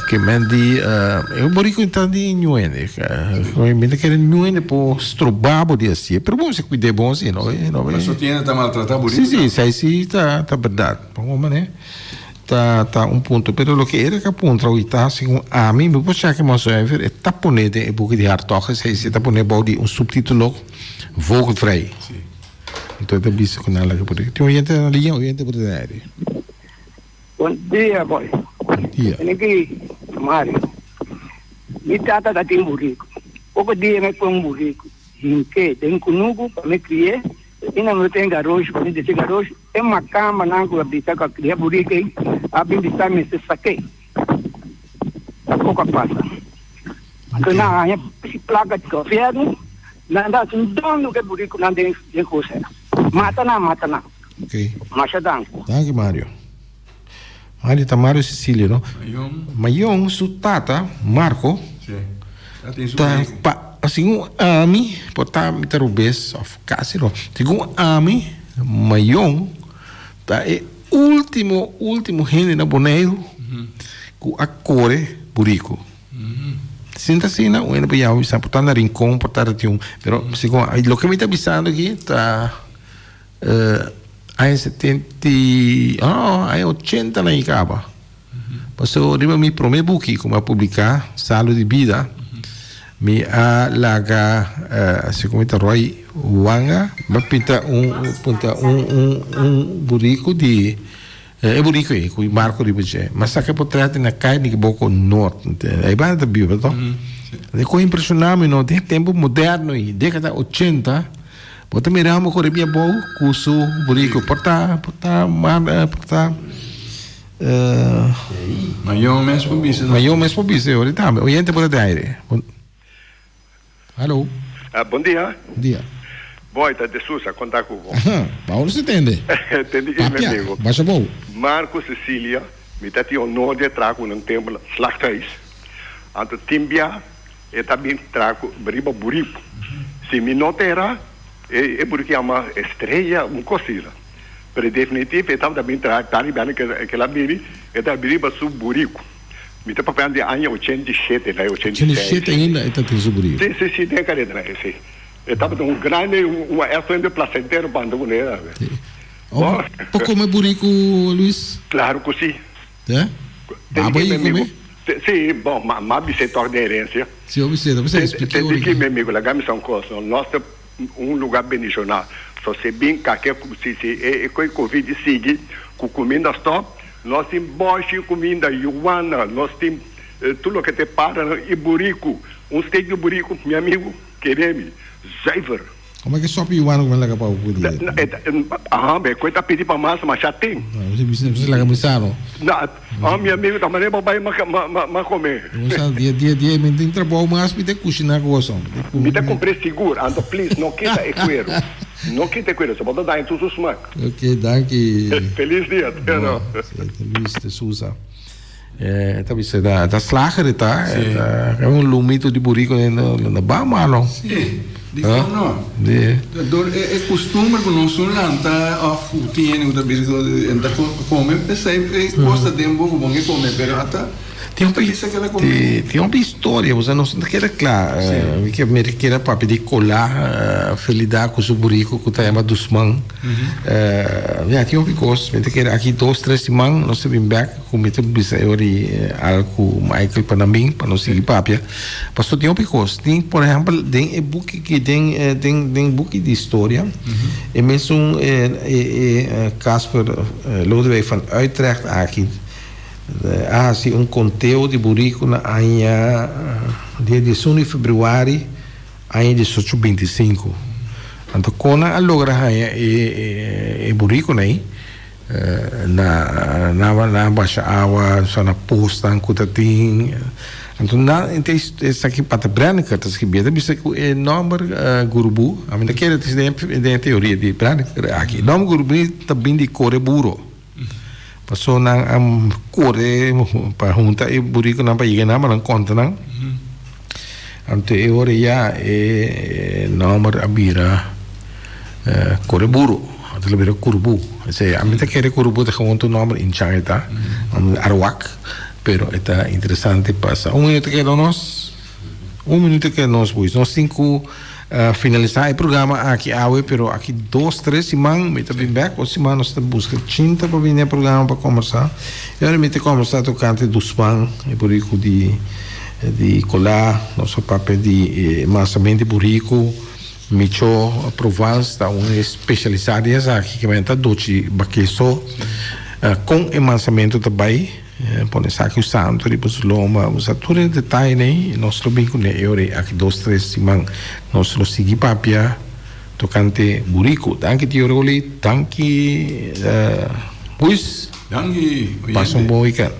ke men di e borico ta di ñuende mi ta kere ñuende por stroba bo di hacié pero bo mester cuid'é bon si no no Paso tin hende ta maltrata borico si si esei si ta ta berdad pa un manera ta ta un punto pero loke Eric a puntra hoy ta segun ami mi por chèk mas zuiver e ta pone den e buki di Hartog esei si e ta pone bou di un subtitulo vogelvrij. Anto e ta bisa ku nan laga por tin oyente na liña, oyente por ta den aire. Bon dia boy. Bon dia. Tene ki Mario. Mi tata ta tin buriku. Poko dia mi pon buriku hinke den kunuku pa mi kri'é. Asina mi tin garoshi pa mi disi garoshi e makamba nan ku a bisa ku a kria buriku ei a bin bisa mester sak'é. Tampoco a pasa. Anto nan haña si placa di gobierno, nan ta haci un dono cu e buriconan den den cosera. Mata nan, mata nan. Ok. Masha danki. Danki Mario. Mario ta Mario Cecilio no? Mayon. Mayon su tata Marco. Si. Ta tin su Ta burico. pa segun ami por ta mi ta robes of casi no. Segun ami Mayon ta e Ultimo ultimo hende na Boneiru ku a kore buriku. Sinta asina un hende por yama bisa por ta na Rincon por ta Retiun pero segun loke mi ta bisando aki ta aña setenta i no aña ochenta nan i kaba. Paso riba mi prome buki ku mi a publiká Salu di Bida mi a laga segun mi ta Roy Wanga mi a pinta un pinta un un un buriku di e buriku ei ku marko riba dje mi a saka e potret na kai di Boko Noord ei banda ta biba to e ku a impreshoná mi no den e tempu moderno ei dekada ochenta Bo ta mira amo kore bia bou ku su buriku. Por ta, por ta, por ta. Mayon mes por bisa. Mayon mes por bisa ahorita tambe. Oyente por ta den aire. Hallo. Bon dia. Bon dia. Boy, ta De Sousa, konta ku bo. Aha, Paolo si tende. Tende ki mi amigo. Basha bou. Marco Cecilia, mi ta tin honor di e traha ku nan tempu na slachthuis. Anto tin bia e ta bin traha ku riba buriku. Si mi no ta era, e e buriku yama Estrella, un kos asina. Pero definitif e tabata bin traha tani bia ke el a bini, e ta bin riba su buriku. Mi ta papiando di aña 87, na 86. 87 ainda e ta tin su buriku? Si, si, si, den kareda na e, si. E tabata un grandi, un èfende plasentero pa anda kuné tambe. Oh, pa kome buriku, Luis? Klaro ku si. Te? Baba i kome? Si, bon, m'a bis'é tòg den herensia. Si, bo bis'é, ta bis'é, expliké ora. Te di ki, mi amigu, laga mi sa un kos, no? Nos ta un lugá bendishoná. So si bin kake, si si e koe covid sigui ku kuminda stòp, nos tin bòshi kuminda, yuwana, nos tin tur loke ta e paranan i buriku. Un steak di buriku, mi amigu. Kere mi, zuiver. Como ke sopi yuana ku mi laga pa bo pudi? Aha, be koe ta pidi pa mas, masha tin. Bo laga mi sa no. Na, ah, mi amigo ta manera bo bai ma ma ma come. Bo sa dia dia dia mi tin trabou mas mi ta kushina ku boso. Mi ta kumpre sigur, anto please no kita e kuero. No kita e kuero, so bo ta daña tur su smak. Ok, danki. Feliz dia, te no. Luis de Souza. E ta bisa ta ta slager e ta e un lumito di buriko den na ba malo. Sí, dikon no? Dor e e kustumber ku nos un lanta òf ku tin hende ku ta bisa ku e ta kome p'esei e kos ta den bo ku bo ke kome pero ata Tin hopi tin hopi historia bo sa nos no ta keda kla mi ke mi kere papia di Kola Felida ku su buriko ku ta yama Dusman ya tin hopi kos mi ta kere aki dos tres siman nos ta bin bek. Ku mi ta bisa e ora di al ku Michael pa nan bin pa nos sigui papia. Pasobra tin hopi kos. Tin por ehèmpel den e buki ki den den den buki di historia e mesun e e Casper Lodewijk van Uytrecht aki a hasi un konteo di buriku na aña dia diesun di febrüari aña diesocho bintisinku. Anto kon nan a logra haña e e burikunan ei? Na na basha awa sa na posnan ku ta tin anto nan esaki Pater Brenneker ta skibi e ta bisa ku e nòmber Gurubu ami ta kere den e teoria di Brenneker aki e nòmber Gurubu ta bin di kore buro paso nan a kore pa hunta e burikonan pa yega nan pa nan konta nan anto e ora ya e nòmber a bira Kore buru, anto lo bira kurubu. Esei, ami ta kere kurubu ta gewoon tur nòmber inchan e ta, Arawak, pero e ta interesante pa sa. Un minuto keda nos, un minuto keda nos boys. Nos tin ku finalisá e programa aki awe, pero aki dos, tres siman mi ta bin bèk. Otro siman nos ta buska Chinta pa bini e programa pa kòmbersá. I ora mi ta kòmbersá tokante Dusman, e buriku di di Kolá, nos a papia di e mansament di buriku. Micho Provence ta un especialisa den esaki ke men ta dochi bakeso kon e mansamentu ta bai pone esaki usando riba su lomba usa tur e detayenan ei nos lo bin kune e ora ei aki dos tres siman nos lo sigui papia tokante buriku danki tio Roly danki Luis Danki pasa un bon weekend.